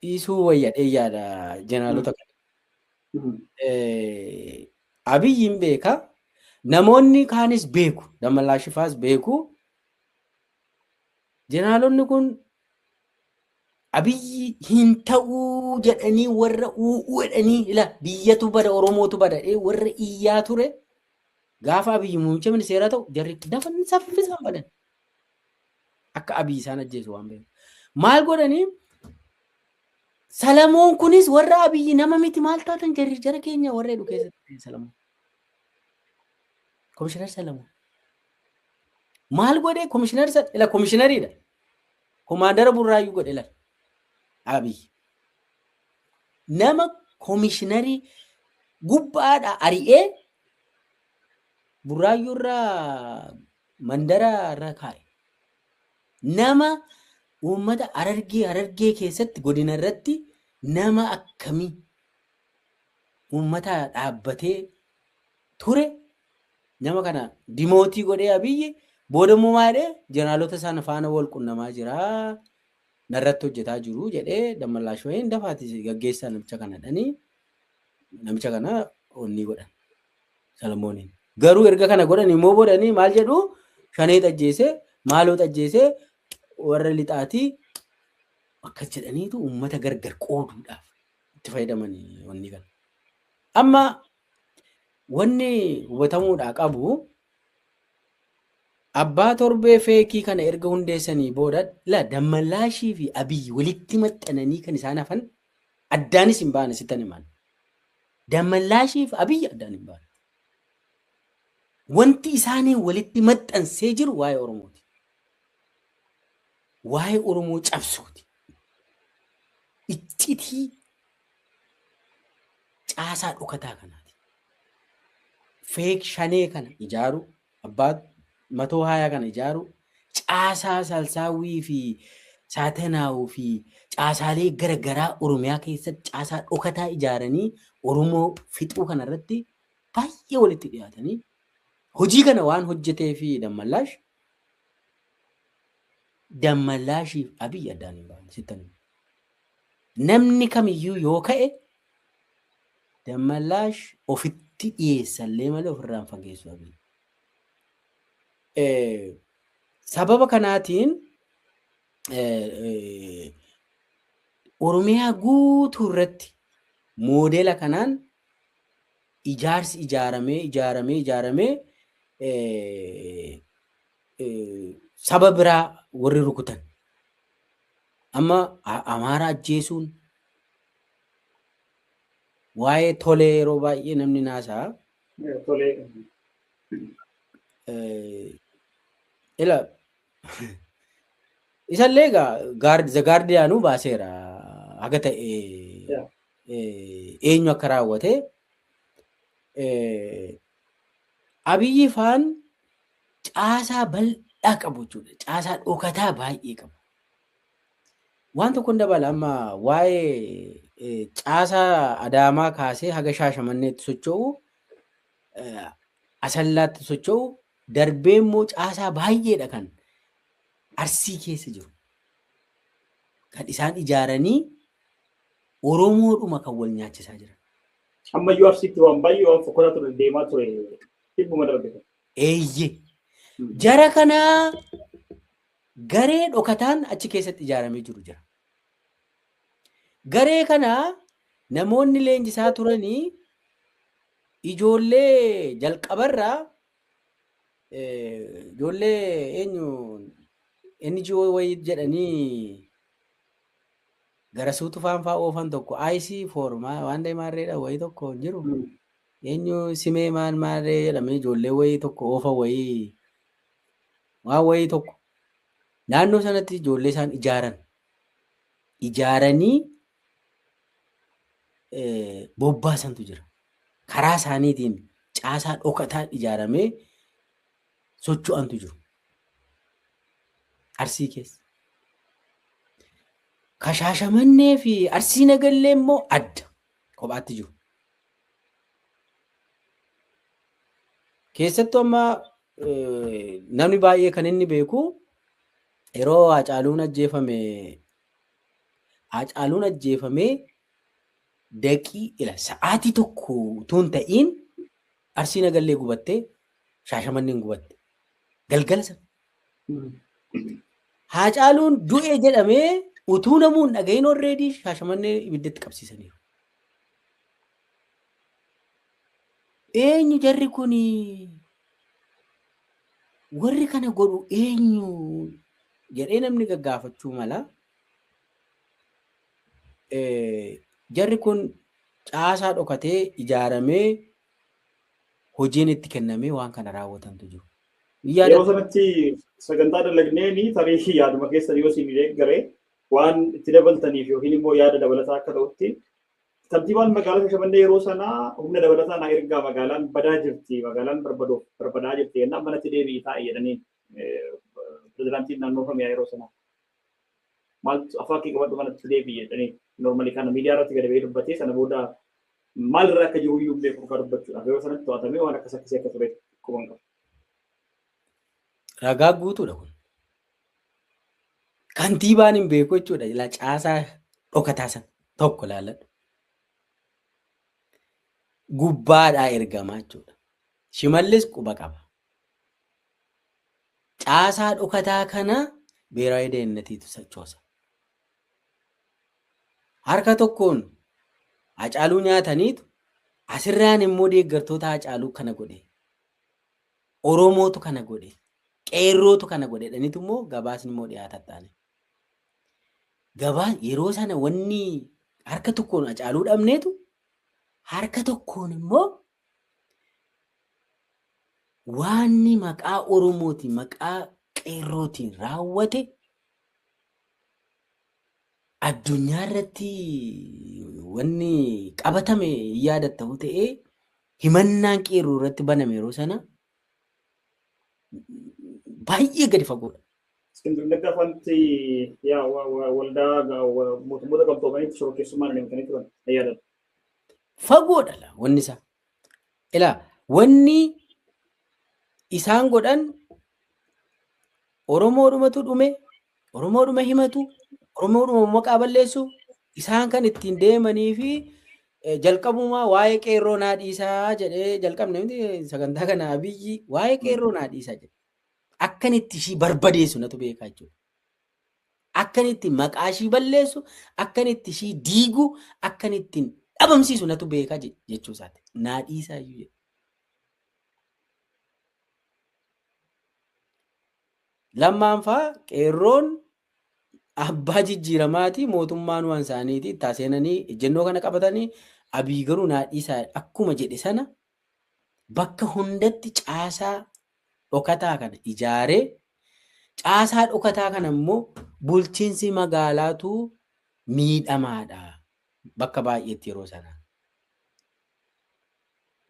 Speaker 2: dhiisuu wayya dheeyyaadha jeneraalota kana. Abiyyiin beeka. Namoonni kaanis beeku, Dammallaashifaas beeku. Jeneraalonni kun Abiyyi hin ta'uu jedhanii warra u'uu jedhanii ila biyyatu bada, Oromootu bada warra iyyaa ture. Gaafa Abiyyi muummicha ministeeraa ta'u jarri dafan saffisaan badan. Akka Abiyyi isaan ajjeesu waan beeku. Maal godhanii? Salamoon kunis warra Abiyyi nama miti maal taatan jarri jara keenya warra jedhu keessatti Salamoon. Komishinar Salamoon. Maal godhee komishinar ila komishinariidha. Komaandara Burraayyuu godhe lal. Abiyyi. Nama komishinarii gubbaadha ari'ee Burraayyuu irraa mandara irra kaa'e. Nama uummata Harargee keessatti godina irratti nama akkamii uummata dhaabbatee ture, nama kana dimootii godhee Abiyyi booda immoo maal jedhee jeneraalota sana faana wal qunnamaa jira, narratti hojjetaa jiru jedhee Dammallaash wayiin dafaati gaggeessaa namicha kana dhanii namicha kana onnii godhan Salamooniin. Garuu erga kana godhan immoo boodanii maal jedhu? Shanee xajjeesee maaloo xajjeesee warra lixaatii akkas jedhaniitu uummata gargar qooduudhaaf itti fayyadamanii wanni kana. Amma wanni hubatamuudhaa qabu, abbaa torbee feekii kana erga hundeessanii booda la Dammallaashii fi Abiyyi walitti maxxananii kan isaan hafan addaanis hin baane sittan himan. Dammallaashii fi Abiyyi addaan hin baane. Wanti isaanii walitti maxxansee jiru waa'ee Oromooti. Waa'ee Oromoo cabsuuti. Iccitii caasaa dhokataa kanaati. Fake shanee kana ijaaru, abbaa matoo haayaa kana ijaaru, caasaa salsaawwii fi saatanaawuu fi caasaalee garagaraa Oromiyaa keessatti caasaa dhokataa ijaaranii Oromoo fixuu kanarratti baay'ee walitti dhiyaatanii hojii kana waan hojjetee fi Dammallaashiif Abiyyi addaan hin baane sittan hima. Namni kamiyyuu yoo ka'e Dammallaash ofitti dhiyeessallee malee ofirraa hin fageessu Abiyyi. Sababa kanaatiin Oromiyaa guutuu irratti moodela kanaan ijaarsi ijaaramee ijaaramee ijaaramee saba biraa warri rukutan. Amma Amaara ajjeesuun waa'ee tolee yeroo baay'ee namni naasa'a.
Speaker 1: Tolee.
Speaker 2: Ila isallee egaa The Guardianuu baaseera haga ta'e eenyu akka raawwate. Abiyyi faan caasaa bal'aa qabu jechuudha. Caasaa dhokataa baay'ee qabu. Waan tokko dabala, amma waa'ee caasaa Adaamaa kaasee haga Shaashamanneetti socho'u, Asallaatti socho'u, darbee immoo caasaa baay'eedha kan Arsii keessa jiru. Kan isaan ijaaranii Oromoodhuma kan wal nyaachisaa jiran.
Speaker 1: Ammayyuu Arsiitti waan baay'ee waan fokkotaa ture deemaa ture dhibbuma darbe.
Speaker 2: Eeyye. Jara kanaa garee dhokataan achi keessatti ijaaramee jiru jira. Garee kana namoonni leenjisaa turanii ijoollee jalqabarraa ijoollee eenyu NGO wayii jedhanii gara suutu faanfaa oofan tokko IC for waan deemaarreedha wayii tokko hin jiru. Eenyu simee maal maalree jedhamee ijoollee wayii tokko oofan wayii waan wayii tokko naannoo sanatti ijoollee isaan ijaaran ijaaranii bobbaasantu jira. Karaa isaaniitiin caasaa dhokataan ijaaramee socho'antu jiru. Arsii keessa. Kashaashamannee fi Arsii Nagallee immoo adda kophaatti jiru. Keessattuu amma namni baay'ee kan inni beeku yeroo Haacaaluun ajjeefame, Haacaaluun ajjeefamee daqii ila sa'aatii tokko utuu hin ta'iin Arsii Nagallee gubattee Shaashamanneen gubatte. Galgala sana. Haacaaluun du'e jedhamee utuu namuun dhagahin already Shaashamannee ibiddatti qabsiisaniiru. Eenyu jarri kuni? Warri kana godhu eenyu jedhee namni gaggaafachuu mala. Jarri kun caasaa dhokatee ijaaramee hojiin itti kennamee waan kana raawwatantu jiru.
Speaker 1: Yeroo sanatti sagantaa dalagneen tarii yaaduma keessan yoo isin deeggaree waan itti dabaltaniif yookiin immoo yaada dabalataa akka ta'utti kantiibaan magaalaa Shashamannee yeroo sanaa humna dabalataa naa ergaa, magaalaan badaa jirti, magaalaan barbadaa jirti jennaan manatti deebi'i taa'i jedhanii pirezidaantiin naannoo Oromiyaa yeroo sanaa. Maaltu afaan kee qabadhu, manatti deebi'i jedhanii. Normally kana miidiyaa irratti gadi ba'ee dubbatee sana booda maalirra akka jiru iyyuu hin beeku kan dubbachuudhaaf yeroo sanatti to'atamee waan akkas akkasii akka ture quban qaba.
Speaker 2: Ragaa guutuudha kun. Kantiibaan hin beeku jechuudha. Ilaa caasaa dhokataa sana tokko ilaalladhu. Gubbaadhaa ergamaa jechuudha. Shimallis quba qaba. Caasaa dhokataa kana ብሔራዊ ደህንነቲitu sochoosa. Harka tokkoon Hacaaluu nyaataniitu asirraan immoo deeggartoota Hacaaluu kana godhe. Oromootu kana godhe. Qeerrootu kana godhe jedhaniitu immoo gabaasni immoo dhiyaata taane. Gabaa yeroo sana wanni harka tokkoon Hacaaluu dhabneetu harka tokkoon immoo waanni maqaa Oromootiin, maqaa qeerrootiin raawwate addunyaa irratti wanni qabatame yaadattamu ta'ee himannaan qeerroo irratti baname yeroo sana baay'ee gadi fagoodha.
Speaker 1: Iskindir Naggaa faanti yaa waldaa mootummoota gamtoomaniitti shororkeessummaan adeemtanii turan yaadatu.
Speaker 2: Fagoodha wanni isaa. Ilaa, wanni isaan godhan Oromoodhumatu dhume, Oromoodhuma himatu, Oromoodhuma maqaa balleessu, isaan kan ittiin deemanii fi jalqabumaa waa'ee qeerroo naa dhiisaa jedhee jalqabne miti sagantaa kana. Abiyyi waa'ee qeerroo naa dhiisaa jedhe. Akkan itti ishii barbadeessu natu beekaa jechuudha. Akkan itti maqaa ishii balleessu, akkan itti ishii diigu, akkan ittiin dhabamsiisu natu beekaa jechuu isaati. Naa dhiisaa iyyuu jedhe. Lammaanfaa, qeerroon abbaa jijjiiramaati, mootummaan waan isaaniiti itti seenanii ejjennoo kana qabatanii, Abii garuu naa dhiisaa akkuma jedhe sana bakka hundatti caasaa dhokataa kana ijaaree, caasaa dhokataa kana immoo bulchiinsi magaalaatu miidhamaadha bakka baay'eetti yeroo sana.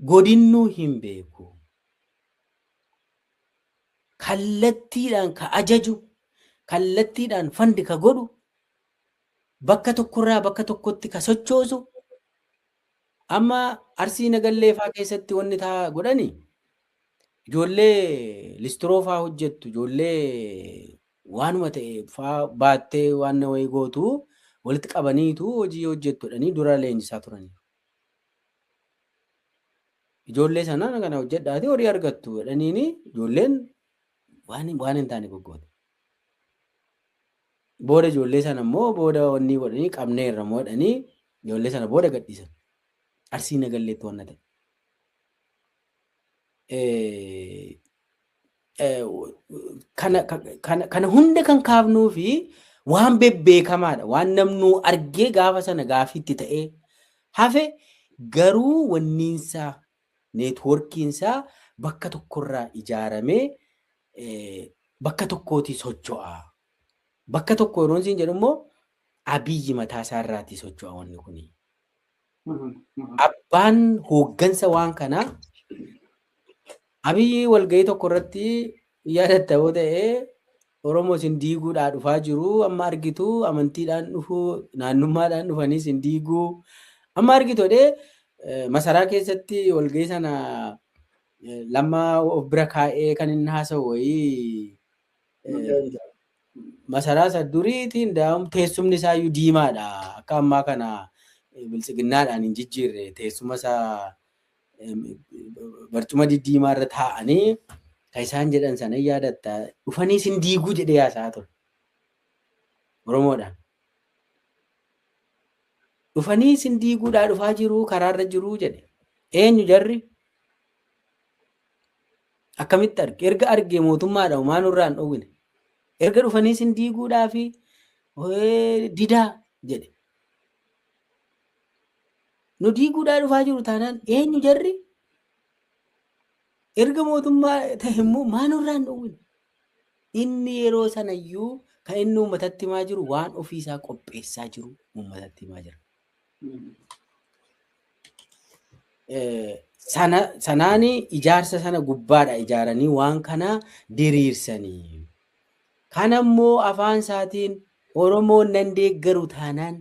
Speaker 2: Godinnuu hin beeku. Kallattiidhaan ka ajaju, kallattiidhaan fund ka godhu, bakka tokkorraa bakka tokkotti ka sochoosu. Amma Arsii Nagallee faa keessatti wanni taa godhani ijoollee listiroo faa hojjettu, ijoollee waanuma ta'e faa baattee waan wayii gootu walitti qabaniitu hojii hojjettu jedhanii dura leenjisaa turanii. Ijoollee sana kana hojjedhaati horii argattu jedhaniini ijoolleen waan hin taane goggoote. Booda ijoollee sana immoo booda wanni godhanii qabneerra moo jedhanii ijoollee sana booda gadhiisan. Arsii Nagalleetti wanna ta'e. Kana hunda kan kaafnuu fi waan bebbeekamaadha. Waan namnuu argee gaafa sana gaafiitti ta'ee hafe garuu wanniinsaa networkiinsaa bakka tokkorraa ijaaramee bakka tokkootii socho'a. Bakka tokko yeroo isin jedhu immoo Abiyyi mataa isaarraatii socho'a wanni kuni. Abbaan hooggansa waan kanaa Abiyyi. Walgahii tokko irratti yaadatta yoo ta'e, Oromoo isin diiguudhaa dhufaa jiru, amma argitu, amantiidhaan dhufuu, naannummaadhaan dhufanii isin diiguu amma argitu jedhee masaraa keessatti walgahii sana Lammaa of bira kaa'ee kan inni haasa'u wayii masaraa isa duriitiin daa'um teessumni isaayyuu diimaadha. Akka ammaa kana biltsiginnaadhaan hin jijjiirre teessuma isaa. Barcuma diddiimaa irra taa'anii kan isaan jedhan sana yaadatta dhufanii sin diiguu jedhee haasaa ture. Oromoodhaan. Dhufanii sin diiguudhaa dhufaa jiru karaarra jiru jedhe. Eenyu jarri? Akkamitti arge? Erga argee mootummaadha homaa nurraa hin dhowwine. Erga dhufanii sin diiguudhaa fi didaa jedhe. Nu diiguudhaa dhufaa jiru taanaan eenyu jarri? Erga mootummaa ta'e immoo maa nurraa hin dhowwine? Inni yeroo sanayyuu kan inni uummatatti himaa jiru waan ofiisaa qopheessaa jiru uummatatti himaa jira. Sanaani ijaarsa sana gubbaadha ijaaranii waan kana diriirsanii. Kanammoo afaan isaatiin Oromoon nan deeggaru taanaan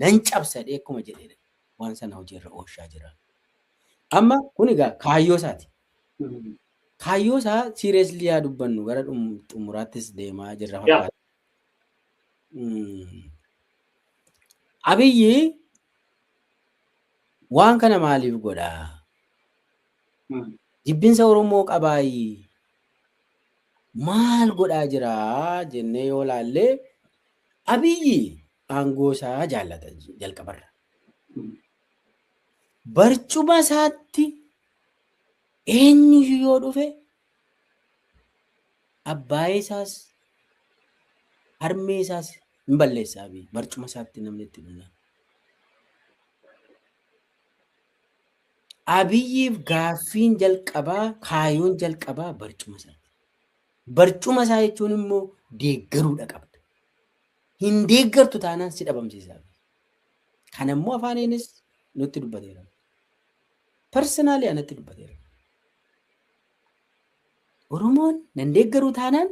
Speaker 2: nan cabsadhee akkuma jedhedha. Waan sana hojiirra oolchaa jira. Amma kun egaa kaayyoo isaati. Kaayyoo isaa seriously yaa dubbannu gara xumuraattis deemaa jirra fakkaata. Abiyyi waan kana maaliif godhaa? Jibbinsa Oromoo qabaayi maal godhaa jiraa jennee yoo laallee Abiyyi aangoo isaa jaallata jalqabarra. Barcuma isaatti eenyuyyuu yoo dhufe abbaa isaas harmee isaas hin balleessa Abiyyi barcuma isaatti namni itti dhufna. Abiyyiif gaaffiin jalqabaa kaayyoon jalqabaa barcuma isaati. Barcuma isaa jechuun immoo deeggaruudha qabda. Hin deeggartu taanaan si dhabamsiisa. Kana immoo afaaniinis nutti dubbateera. Personally anatti dubbateera. Oromoon nan deeggaruu taanaan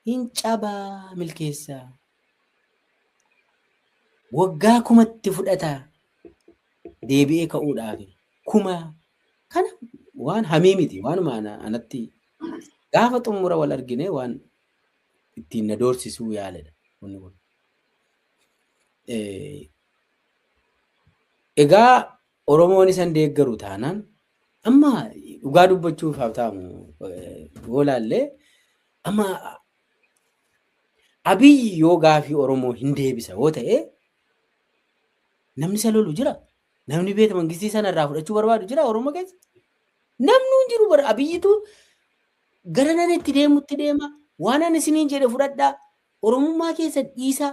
Speaker 2: hin cabaa milkeessaa. Waggaa kumatti fudhata deebi'ee ka'uudhaaf kuma kana waan hamii miti waanuma anatti gaafa xumura wal argine waan ittiin na doorsisuu yaaledha. Wanni kun. Egaa Oromoon isan deeggaru taanaan amma dhugaa dubbachuuf haa ta'amu yoo laallee amma Abiyyi yoo gaafii Oromoo hin deebisa yoo ta'e namni isa lolu jira. Namni beeta mangistii sana irraa fudhachuu barbaadu jira Oromoo keessa. Namni hin jiru bara Abiyyitu gara nan itti deemutti deema. Waan ani isiniin jedhe fudhadhaa. Oromummaa keessa dhiisaa.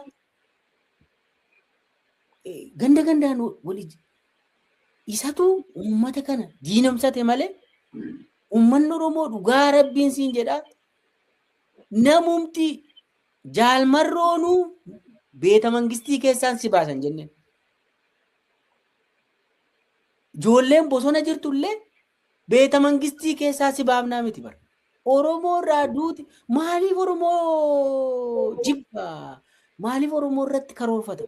Speaker 2: Ganda gandaan walii isatu uummata kana diinamsate malee uummanni Oromoo dhugaa rabbiin siin jedhaa. Namumti jaalmarroonuu beeta mangistii keessaan si baasan jenneen. Ijoolleen bosona jirtullee beeta mangistii keessaa si baafnaa miti bara. Oromoo irraa duuti maaliif Oromoo jibba? Maaliif Oromoo irratti karoorfata?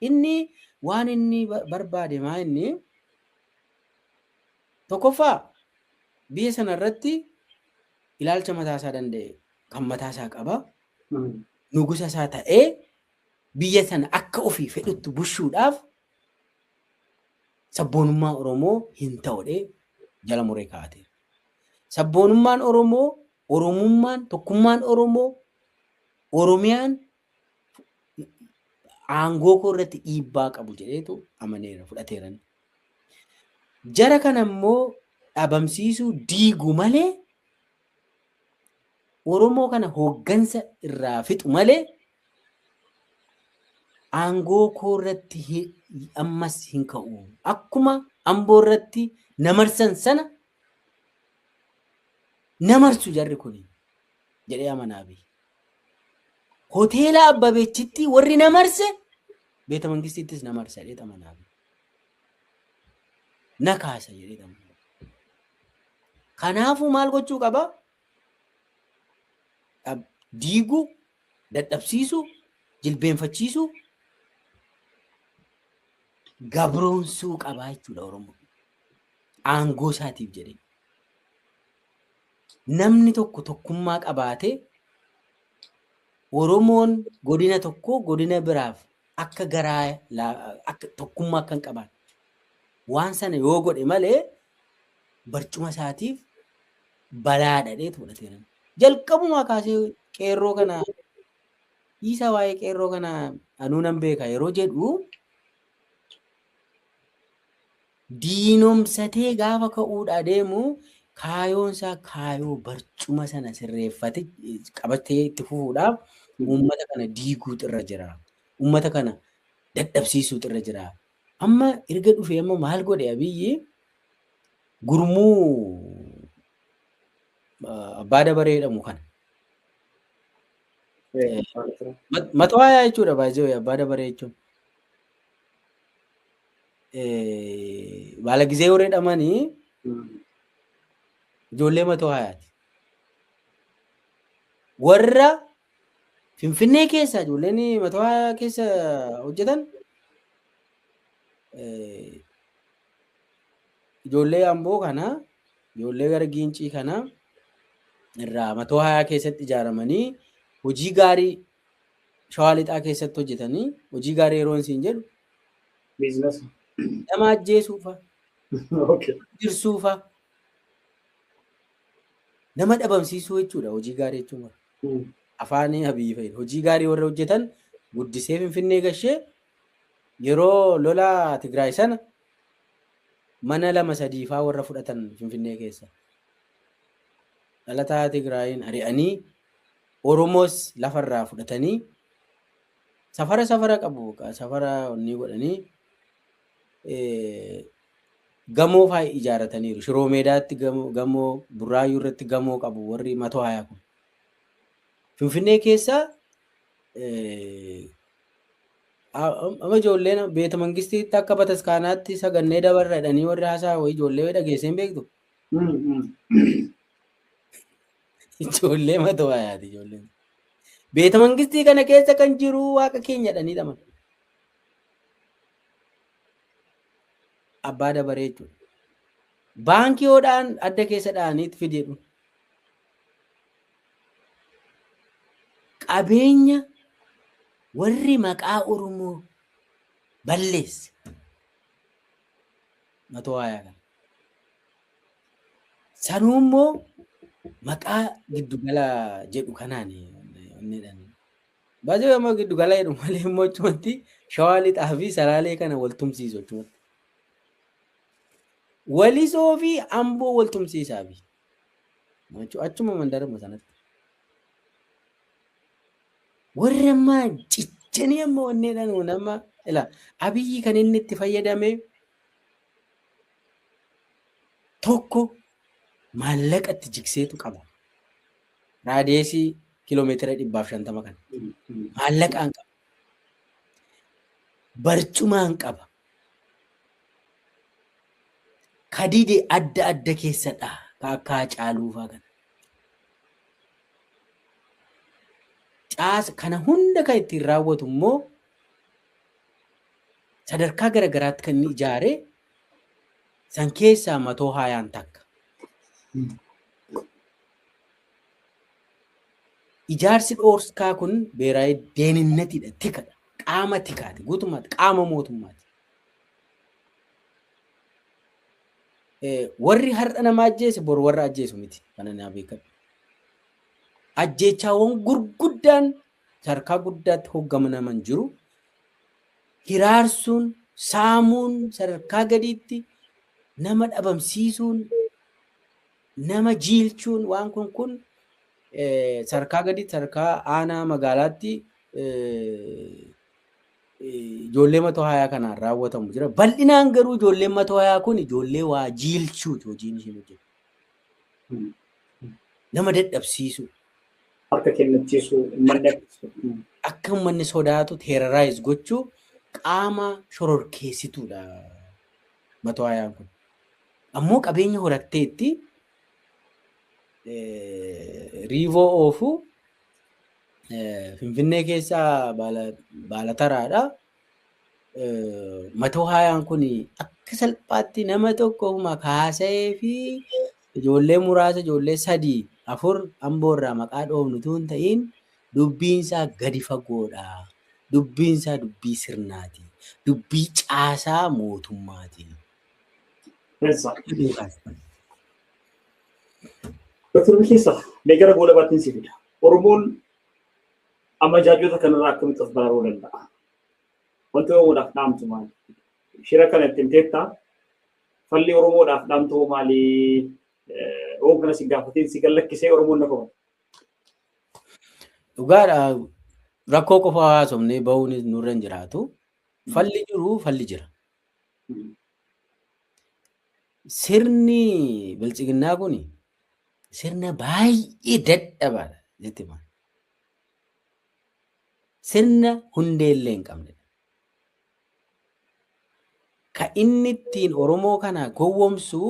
Speaker 2: Inni waan inni barbaade maa inni tokkoffaa biyya sana irratti ilaalcha mataasaa danda'e kan mataasaa qaba. Nugusa isaa ta'ee biyya sana akka ofii fedhutti bushuudhaaf sabboonummaa Oromoo hin ta'udhee jala muree kaa'ateera. Sabboonummaan Oromoo, Oromummaan, tokkummaan Oromoo, Oromiyaan aangoo koo irratti dhiibbaa qabu jedheetu amaneera fudhateera. Jara kana immoo dhabamsiisuu diigu malee Oromoo kana hooggansa irraa fixu malee aangoo koo irratti ammas hin ka'u. Akkuma amboo irratti namarsan sana namarsu jarri kun jedhee amanaa Abiy. Hoteela Abbabeechitti warri namarse beeta mangistittis namarsa jedhee amanaa Abiy. Na kaasa jedhee amanaa. Kanaafuu maal gochuu qaba? Diiguu, dadhabsiisuu, jilbeenfachiisuu, gabroonsuu qabaa jechuudha Oromoo. Aangoo isaatiif jedhee. Namni tokko tokkummaa qabaatee Oromoon godina tokko godina biraaf akka garaa akka tokkummaa akka hin qabaanne. Waan sana yoo godhe malee barcuma isaatiif balaa dhadheetu fudhateera. Jalqabumaa kaasee qeerroo kana dhiisa waa'ee qeerroo kana anuu nan beeka yeroo jedhu diinomsatee gaafa ka'uudhaa deemu kaayoon isaa kaayoo barcuma sana sirreeffate qabatee itti fufuudhaaf uummata kana diiguutu irra jira. Uummata kana dadhabsiisuutu irra jira. Amma erga dhufee amma maal godhe Abiyyi gurmuu abbaa dabaree jedhamu kana. Matawaayaa jechuudha baay'ee abbaa dabaree jechuun. Baala gizee warra jedhamanii ijoollee matawaayaati. Warra Finfinnee keessa ijoolleen matawaayaa keessa hojjetan ijoollee Amboo kana ijoollee gara Giincii kana irraa matawaayaa keessatti ijaaramanii hojii gaarii Shawaa Lixaa keessatti hojjetanii hojii gaarii yeroo isin jedhu nama ajjeesuufa jirsuufa nama dhabamsiisuu jechuudha hojii gaarii jechuun afaanii Abiyyi fayyadu hojii gaarii warra hojjetan guddisee Finfinnee gashee yeroo lola Tigraay sana mana 2-3 faa warra fudhatan Finfinnee keessa dhalataa Tigraayin ari'anii Oromoos lafarraa fudhatanii safara safara qabu safara onni godhanii gamoo faa ijaarataniiru. Shiroo meedaatti gamoo Burraayyuu irratti gamoo qabu warri matoo hayaa kun. Finfinnee keessa amma ijoolleen beeta mangistiitti akka bataskaanaatti sagannee dabarra jedhanii warri haasaa wayii ijoollee dhageessee hin beektu. Ijoollee matoo hayaati ijoolleen. Beeta mangistii kana keessa kan jiru waaqa keenya jedhanii dhaman. Abbaa dabaree jechuudha. Baankii hoodhaan adda keessa dha'aniitti fideedhu. Qabeenya warri maqaa Oromoo balleesse. Matoo hayaa kana. Sanuu immoo maqaa giddugala jedhu kanaan inni baay'ee amma giddugala jedhu malee immoo achumatti Shawaa Lixaa fi Salaalee kana wal tumsiisu achumatti. Walisoo fi Amboo wal tumsiisaa fi achuma mandaruma sanatti. Warri ammaa cichanii amma wanneedhaan nama ila Abiyyi kan inni itti fayyadame tokko maallaqa itti jigseetu qaba. Raadeesii kiiloomeetira 150 kana. Maallaqaan qaba. Barcumaan qaba. Kadiide adda adda keessadha. Akka Haacaaluufaa kana. Caasa kana hunda kan ittiin raawwatu immoo sadarkaa garaagaraatti kan inni ijaare san keessaa matoo haayaan takka. Ijaarsi dhoorkaa kun beeraayii deeninatiidha, tikadha. Qaama tikaati, guutummaatti qaama mootummaati. Warri har'a nama ajjeese boru warra ajjeesu miti. Kana naa beekadhu. Ajjeechaawwan gurguddaan sadarkaa guddaatti hoogganaman jiru. Hiraarsuun, saamuun sadarkaa gadiitti nama dhabamsiisuun, nama jiilchuun waan kun sadarkaa gadiitti sadarkaa aanaa magaalaatti ijoollee matoo hayaa kanaan raawwatamu jira. Bal'inaan garuu ijoolleen matoo hayaa kun ijoollee waa jiilchuuti hojiin isheen hojjetu. Nama dadhabsiisu.
Speaker 1: Harka kennachiisu.
Speaker 2: Akka uummanni sodaatu teeraraayiz gochuu qaama shororkeessituudha matoo hayaan kun. Ammoo qabeenya horatteetti riivoo oofu Finfinnee keessaa baalataraadha. Matoo hayaan kun akka salphaatti nama tokko kaasee fi ijoollee muraasa ijoollee 3 4 Amboo irraa maqaa dhoofnu tun hin ta'in dubbiin isaa gadi fagoodha. Dubbiin isaa dubbii sirnaati. Dubbii caasaa mootummaati.
Speaker 1: Dr. Milkeessaa, mee gara goolabaatti si fida. Oromoon amma jaajota kanarraa akkamitti of baraaruu danda'a? Wanti Oromoodhaaf dhaamtu maali? Shira kana ittiin teettaa falli Oromoodhaaf dhaamtu maali? Hoogana si gaafateen si gallakkisee Oromoon na qaba.
Speaker 2: Dhugaadha, rakkoo qofa haasofnee bahuun nurra hin jiraatu. Falli jiru falli jira. Sirni bilchiginnaa kun sirna baay'ee dadhabaadha jetti maal. Sirna hundeellee hin qabnedha. Ka inni ittiin Oromoo kana gowwoomsu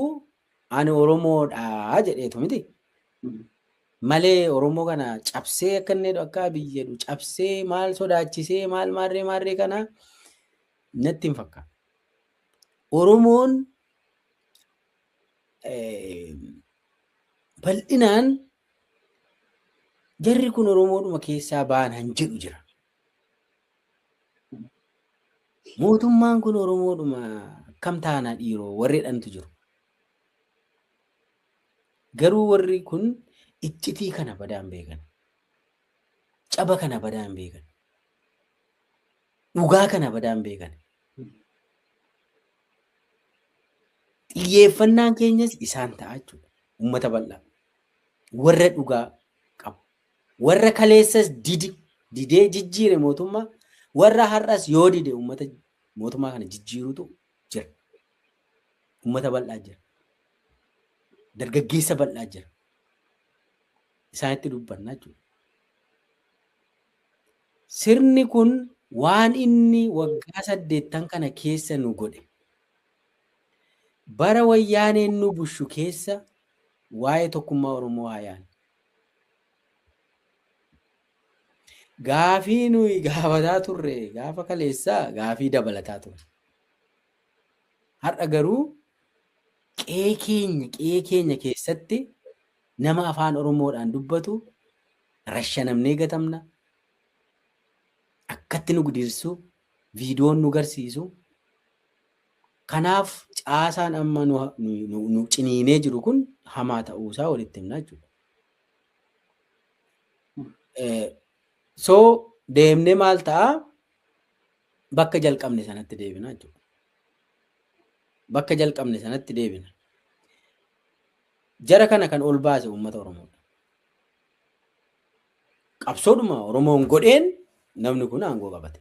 Speaker 2: ani Oromoodha jedheetu miti. Malee Oromoo kana cabsee akka inni jedhu akka Abiyyi jedhu cabsee maal sodaachisee maal maarree maarree kana natti hin fakkaatu. Oromoon bal'inaan jarri kun Oromoodhuma keessaa ba'an han jedhu jira. Mootummaan kun Oromoodhuma akkam taanaa dhiiroo warri jedhantu jiru. Garuu warri kun iccitii kana badaan beekan. Caba kana badaan beekan. Dhugaa kana badaan beekan. Xiyyeeffannaan keenyas isaan ta'a jechuudha. Uummata bal'aa. Warra dhugaa qabu. Warra kaleessas didee jijjiire mootummaa. Warra har'as yoo dide uummata mootummaa kana jijjiirutu jira. Uummata bal'aa jira. Dargaggeessa bal'aa jira. Isaanitti dubbannaa jechuudha. Sirni kun waan inni waggaa 8 kana keessa nu godhe. Bara wayyaaneen nu bushu keessa waa'ee tokkummaa Oromoo haa yaadnu. Gaafii nuyi gaafataa turre gaafa kaleessaa gaafii dabalataa ture. Har'a garuu qe'ee keenya keessatti nama afaan Oromoodhaan dubbatu rashanamnee gatamna. Akkatti nu gudirsu, viidiyoon nu garsiisu. Kanaaf caasaan amma nu ciniinee jiru kun hamaa ta'uusaa walitti himna jechuudha. So deemnee maal ta'a? Bakka jalqabne sanatti deebina jechuudha. Bakka jalqabne sanatti deebina. Jara kana kan ol baase uummata Oromoodha. Qabsoodhuma Oromoon godheen namni kun aangoo qabate.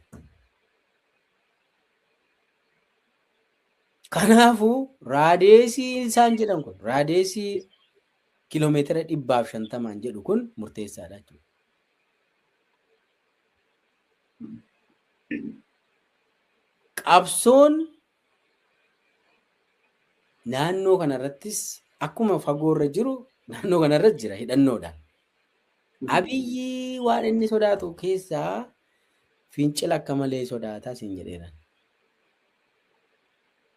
Speaker 2: Kanaafuu raadeesii isaan jedhan kun raadeesii kiiloomeetira 150 jedhu kun murteessaadha jechuudha. Qabsoon naannoo kanarrattis akkuma fagoorra jiru naannoo kanarratti jira hidhannoodhaan. Abiyyi waan inni sodaatu keessaa fincila akka malee sodaataa siin jedheera.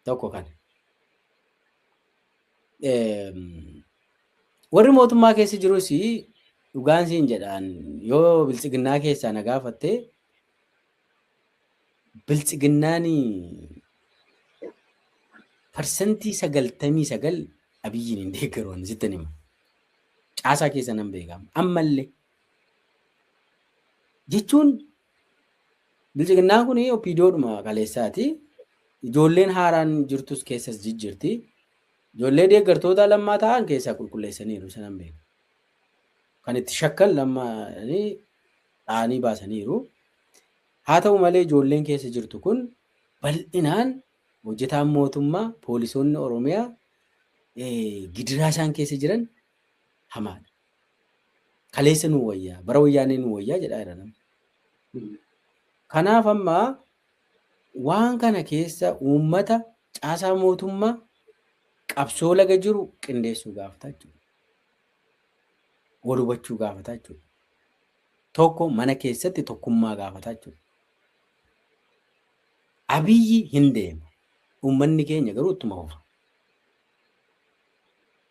Speaker 2: Tokko kana. Warri mootummaa keessa jirus dhugaan siin jedhaan yoo biltsiginnaa keessaa na gaafatte biltsiginnaan 99% Abiyyiin hin deeggaru ani sittan hima. Caasaa keessa nan beekama. Ammallee. Jechuun biltsiginnaan kun OPDOdhuma kaleessaati. Ijoolleen haaraan jirtus keessas jijjiirti. Ijoollee deeggartoota lammaa ta'an keessaa qulqulleessaniiru sanan beeka. Kan itti shakkan lammaa dha'anii baasaniiru. Haa ta'u malee ijoolleen keessa jirtu kun bal'inaan hojjetaan mootummaa poolisoonni Oromiyaa gidiraa isaan keessa jiran hamaadha. Kaleessa nu wayyaa, bara wayyaanee nu wayyaa jedhaa jira namni. Kanaaf amma waan kana keessa uummata caasaa mootummaa qabsoo laga jiru qindeessuu gaafata jechuudha. Wal hubachuu gaafata jechuudha. Tokko mana keessatti tokkummaa gaafata jechuudha. Abiyyi hin deema. Uummanni keenya garuu ittuma fufa.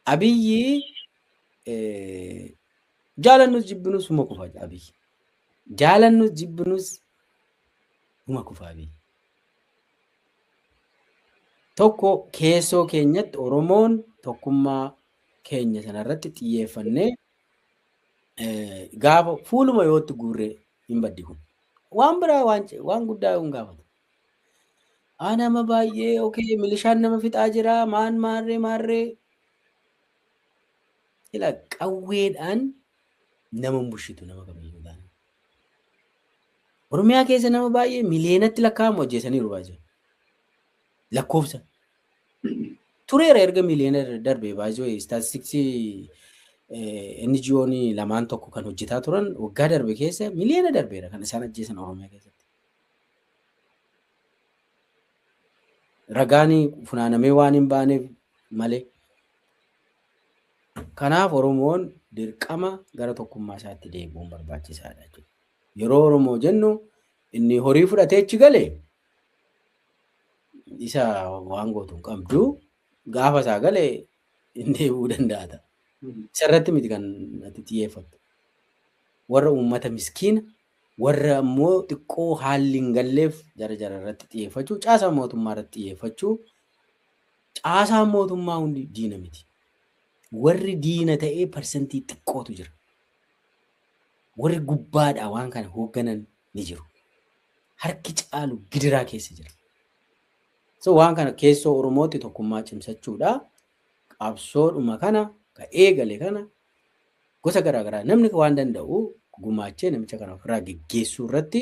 Speaker 2: Abiyyi jaalannus jibbinus huma kufa Abiyyi. Jaalannus jibbinus huma kufa Abiyyi. Tokko keessoo keenyatti Oromoon tokkummaa keenya sanarratti xiyyeeffannee gaafa fuuluma yootti guurree hin baddi kun. Waan biraa waan guddaa hin gaafatu. Nama baay'ee okay milishaan nama fixaa jira maan maarree maarree. Ila qawweedhaan nama hin bushitu nama kamiyyuu taana. Oromiyaa keessa nama baay'ee miliyoonatti lakkaa'amu hojjetaniiru baay'ee. Lakkoofsa. Tureera erga miliyoona darbee baay'ee istaatistiksii NGO'n lamaan tokko kan hojjetaa turan waggaa darbe keessa miliyoona darbeera kan isaan ajjeesan Oromiyaa keessatti. Ragaan funaanamee waan hin baaneef malee. Kanaaf Oromoon dirqama gara tokkummaa isaatti deebi'uun barbaachisaadha jechuudha. Yeroo Oromoo jennu inni horii fudhatee achi galee isa waan gootu hin qabdu gaafa isaa galee hin deebi'uu danda'a ta'a. Isarratti miti kan ati xiyyeeffattu. Warra uummata miskiina warra ammoo xiqqoo haalli hin galleef jara jara irratti xiyyeeffachuu, caasaa mootummaa irratti xiyyeeffachuu, caasaan mootummaa hundi diina miti. Warri diina ta'ee parsantii xiqqootu jira. Warri gubbaadhaa waan kana hoogganan ni jiru. Harki caalu gidiraa keessa jira. So waan kana keessoo Oromootti tokkummaa cimsachuudha. Qabsoodhuma kana ka eegale kana gosa garaagaraa namni waan danda'u gumaachee namicha kana ofirraa geggeessuu irratti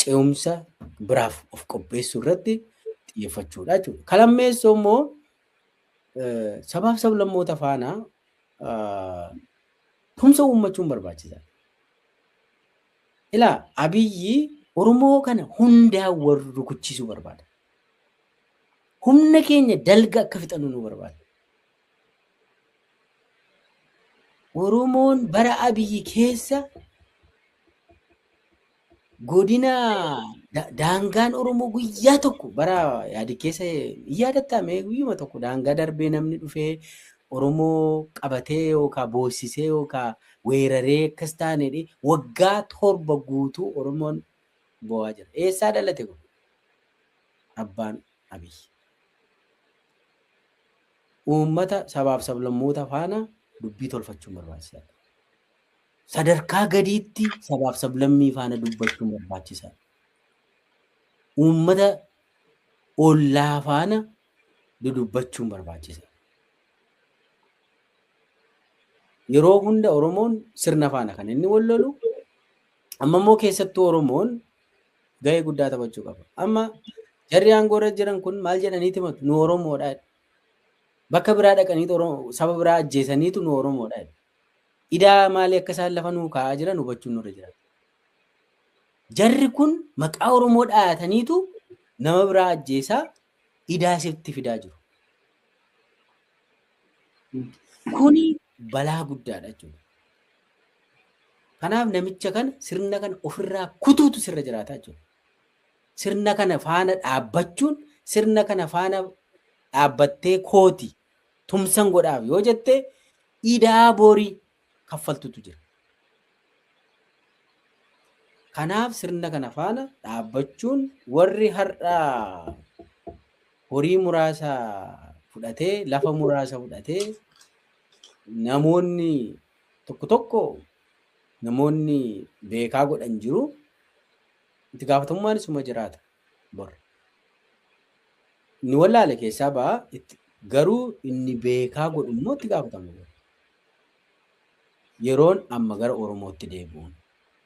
Speaker 2: ce'umsa biraaf of qopheessuu irratti xiyyeeffachuudha jechuudha. Kalammeessoo immoo sabaaf sablammoota faana tumsa uummachuun barbaachisaadha. Ilaa Abiyyi Oromoo kana hundaa wal rukuchiisuu barbaada. Humna keenya dalga akka fixannu nu barbaada. Oromoon bara Abiyyi keessa godina daangaan Oromoo guyyaa tokko bara yaadi keessa yaadattame guyyuma tokko daangaa darbee namni dhufee Oromoo qabatee yookaan boossisee yookaan weeraree akkas taanedha waggaa 7 guutuu Oromoon bo'aa jira. Eessaa dhalate kun? Abbaan Abiyyi. Uummata sabaaf sablammoota faana dubbii tolfachuun barbaachisaadha. Sadarkaa gadiitti sabaaf sablammii faana dubbachuun barbaachisaadha. Uummata ollaa faana dudubbachuun barbaachisaadha. Yeroo hunda Oromoon sirna faana kan inni wal lolu, amma immoo keessattuu Oromoon gahee guddaa taphachuu qaba. Amma jarri aangoo irra jiran kun maal jedhaniiti himatu? Nu Oromoodha. Bakka biraa dhaqaniitu saba biraa ajjeesaniitu nu Oromoodha. Idaa maalii akka isaan lafa nuu kaa'aa jiran hubachuun nurra jira. Jarri kun maqaa Oromoo dhahataniitu nama biraa ajjeesaa idaa sitti fidaa jiru. Kuni balaa guddaadha jechuudha. Kanaaf namicha kana sirna kana ofirraa kutuutu sirra jiraata jechuudha. Sirna kana faana dhaabbachuun sirna kana faana dhaabbattee kooti tumsan godhaaf yoo jette idaa borii kaffaltutu jira. Kanaaf sirna kana faana dhaabbachuun warri har'aa horii muraasa fudhatee lafa muraasa fudhatee namoonni tokko tokko namoonni beekaa godhan jiru itti gaafatamummaan isuma jiraata bor. Inni wallaale keessaa ba'a garuu inni beekaa godhu immoo itti gaafatama. Yeroon amma gara Oromootti deebi'uun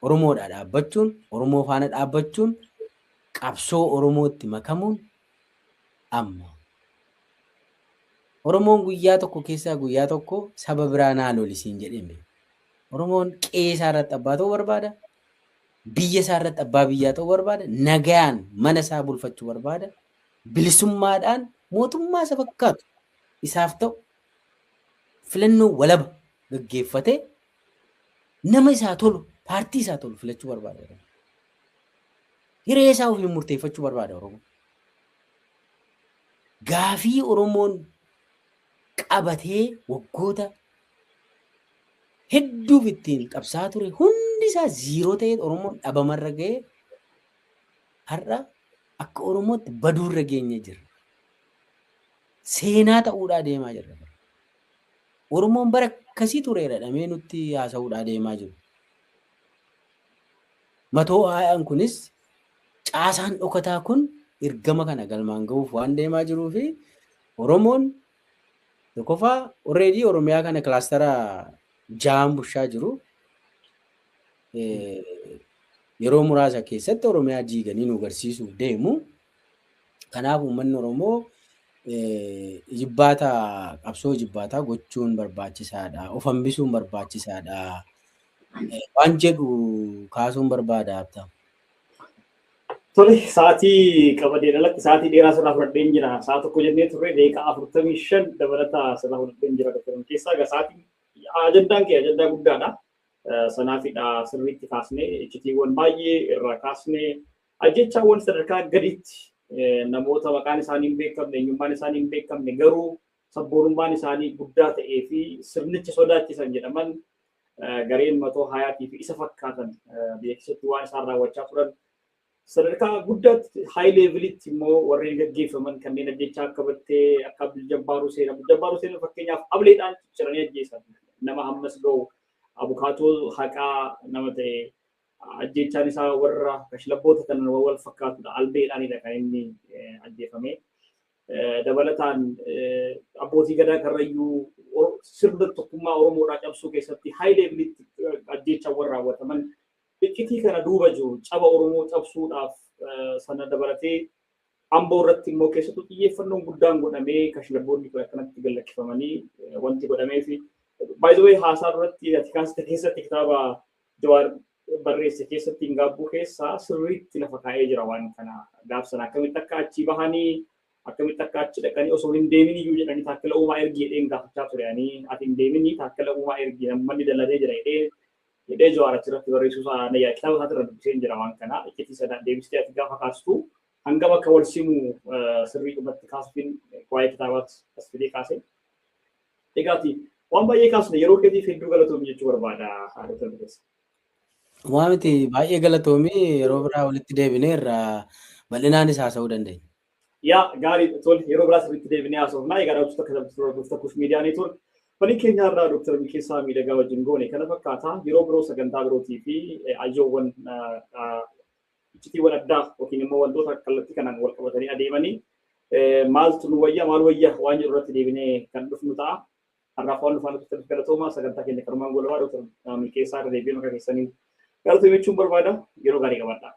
Speaker 2: Oromoodhaa dhaabbachuun Oromoo faana dhaabbachuun qabsoo Oromootti makamuun amma. Oromoon guyyaa tokko keessaa guyyaa tokko saba biraa naa lolisiin jedhee beeku. Oromoon qe'ee isaa irratti abbaa ta'uu barbaada. Biyya isaa irratti abbaa biyyaa ta'uu barbaada. Nagaan mana isaa bulfachuu barbaada. Bilisummaadhaan mootummaa isa fakkaatu isaaf ta'u filannoo walaba gaggeeffatee nama isaa tolu paartii isaa tolu filachuu barbaada. Hiree isaa ofiin murteeffachuu barbaada Oromoon. Gaafii Oromoon qabatee waggoota hedduuf ittiin qabsaa ture hundi isaa ziiroo ta'ee Oromoon dhabamarra ga'ee har'a akka Oromootti baduurra geenye jira. Seenaa ta'uudhaa deemaa jirra. Oromoon bara akkasii tureera dhamee nutti haasa'uudhaa deemaa jiru. Matoo haayaan kunis caasaan dhokataa kun ergama kana galmaan gahuuf waan deemaa jiruu fi Oromoon tokkoffaa already Oromiyaa kana kilaastara 6 bushaa jiru. Yeroo muraasa keessatti Oromiyaa diiganii nu agarsiisuuf deemu. Kanaaf uummanni Oromoo jibbaataa qabsoo jibbaataa gochuun barbaachisaadha. Of hambisuun barbaachisaadha. Waan jedhu kaasuun barbaada.
Speaker 1: Tole, sa'aatii qabadeen alatti sa'aatii dheeraa sirraa fudhadheen jira. Sa'a 1 jennee turre daqiiqaa 45 dabalataa sirraa fudhadheen jira. Dr. Milkeessaa egaa sa'aatii ajandaan kee ajandaa guddaadha. Sanaafidha sirriitti kaasnee iccitiiwwan baay'ee irraa kaasnee ajjechaawwan sadarkaa gaditti namoota maqaan isaanii hin beekamne, eenyummaan isaanii hin beekamne garuu sabboonummaan isaanii guddaa ta'ee fi sirnicha sodaachisan jedhaman gareen matoo hayaatii fi isa fakkaatan biyya keessatti waan isaan raawwachaa turan sadarkaa guddaatti high levelitti immoo warreen gaggeeffaman kanneen ajjechaa akka Battee akka Abdul Jabbaar Hussein. Abdul Jabbaar Hussein fakkeenyaaf ableedhaan cicciranii ajjeesan nama hammas ga'u abukaatoo haqaa nama ta'e ajjechaan isaa warra kashlabboota kanan wal fakkaatudha. Albeedhaanidha kan inni ajjeefame. Dabalataan abbootii gadaa Karrayyuu sirna tokkummaa Oromoodhaa cabsuu keessatti high levelitti ajjeechaawwan raawwataman iccitii kana duuba jiru caba Oromoo cabsuudhaaf sana dabalatee Amboo irratti immoo keessattuu xiyyeeffannoon guddaan godhamee kashlabboonni kun akkanatti gallakkifamanii wanti godhamee fi by the way haasaa irratti ati kaasite keessatti kitaaba Jawaar barreesse keessatti hin gaabbuu keessaa sirriitti lafa kaa'ee jira waan kana gaafsan akkamitti akka achii bahanii akkamitti akka achi dhaqanii osoo hin deemin iyyuu jedhanii Taakkala Uumaa ergi jedheen gaafachaa ture ani ati hin deeminii Taakkala Uumaa ergi namni dallatee jira jedhee Jawaar achirratti barreessuu isaa nayyaa kitaaba isaatirra dubbisee jira waan kana iccitii sana deebistee ati gaafa kaastu hangam akka wal simu sirrii dhumatti kaasuufiin waa'ee kitaabaas as fidee kaase. Egaati waan baay'ee kaasne yeroo keetiif hedduu galatoomi jechuu barbaada Dr. Milkeessaa.
Speaker 2: Waa miti baay'ee galatoomi yeroo biraa walitti deebinee irraa bal'inaanis haasa'uu dandeenya.
Speaker 1: Yaa gaarii tole yeroo biraa sirriitti deebinee haasofnaa. Egaa daawwattoota akka Kush Miidiyaa Neetwoork Walii keenya irraa Dr. Milkeessaa Miidhagaa wajjin goone kana fakkaata. Yeroo biroo sagantaa birootii fi ajoowwan iccitiiwwan addaa yookiin immoo wantoota kallattii kanaan wal qabatanii adeemanii maaltu nu wayya maal wayya waan jedhu irratti deebinee kan dhufnu ta'a. Har'aaf waan dhufaan turtaniif galatoomaa sagantaa keenya kanumaan goolabaa Dr. Milkeessaa irra deebiin maqaa keessanii galatoomi jechuun barbaada. Yeroo gaarii qabaadhaa.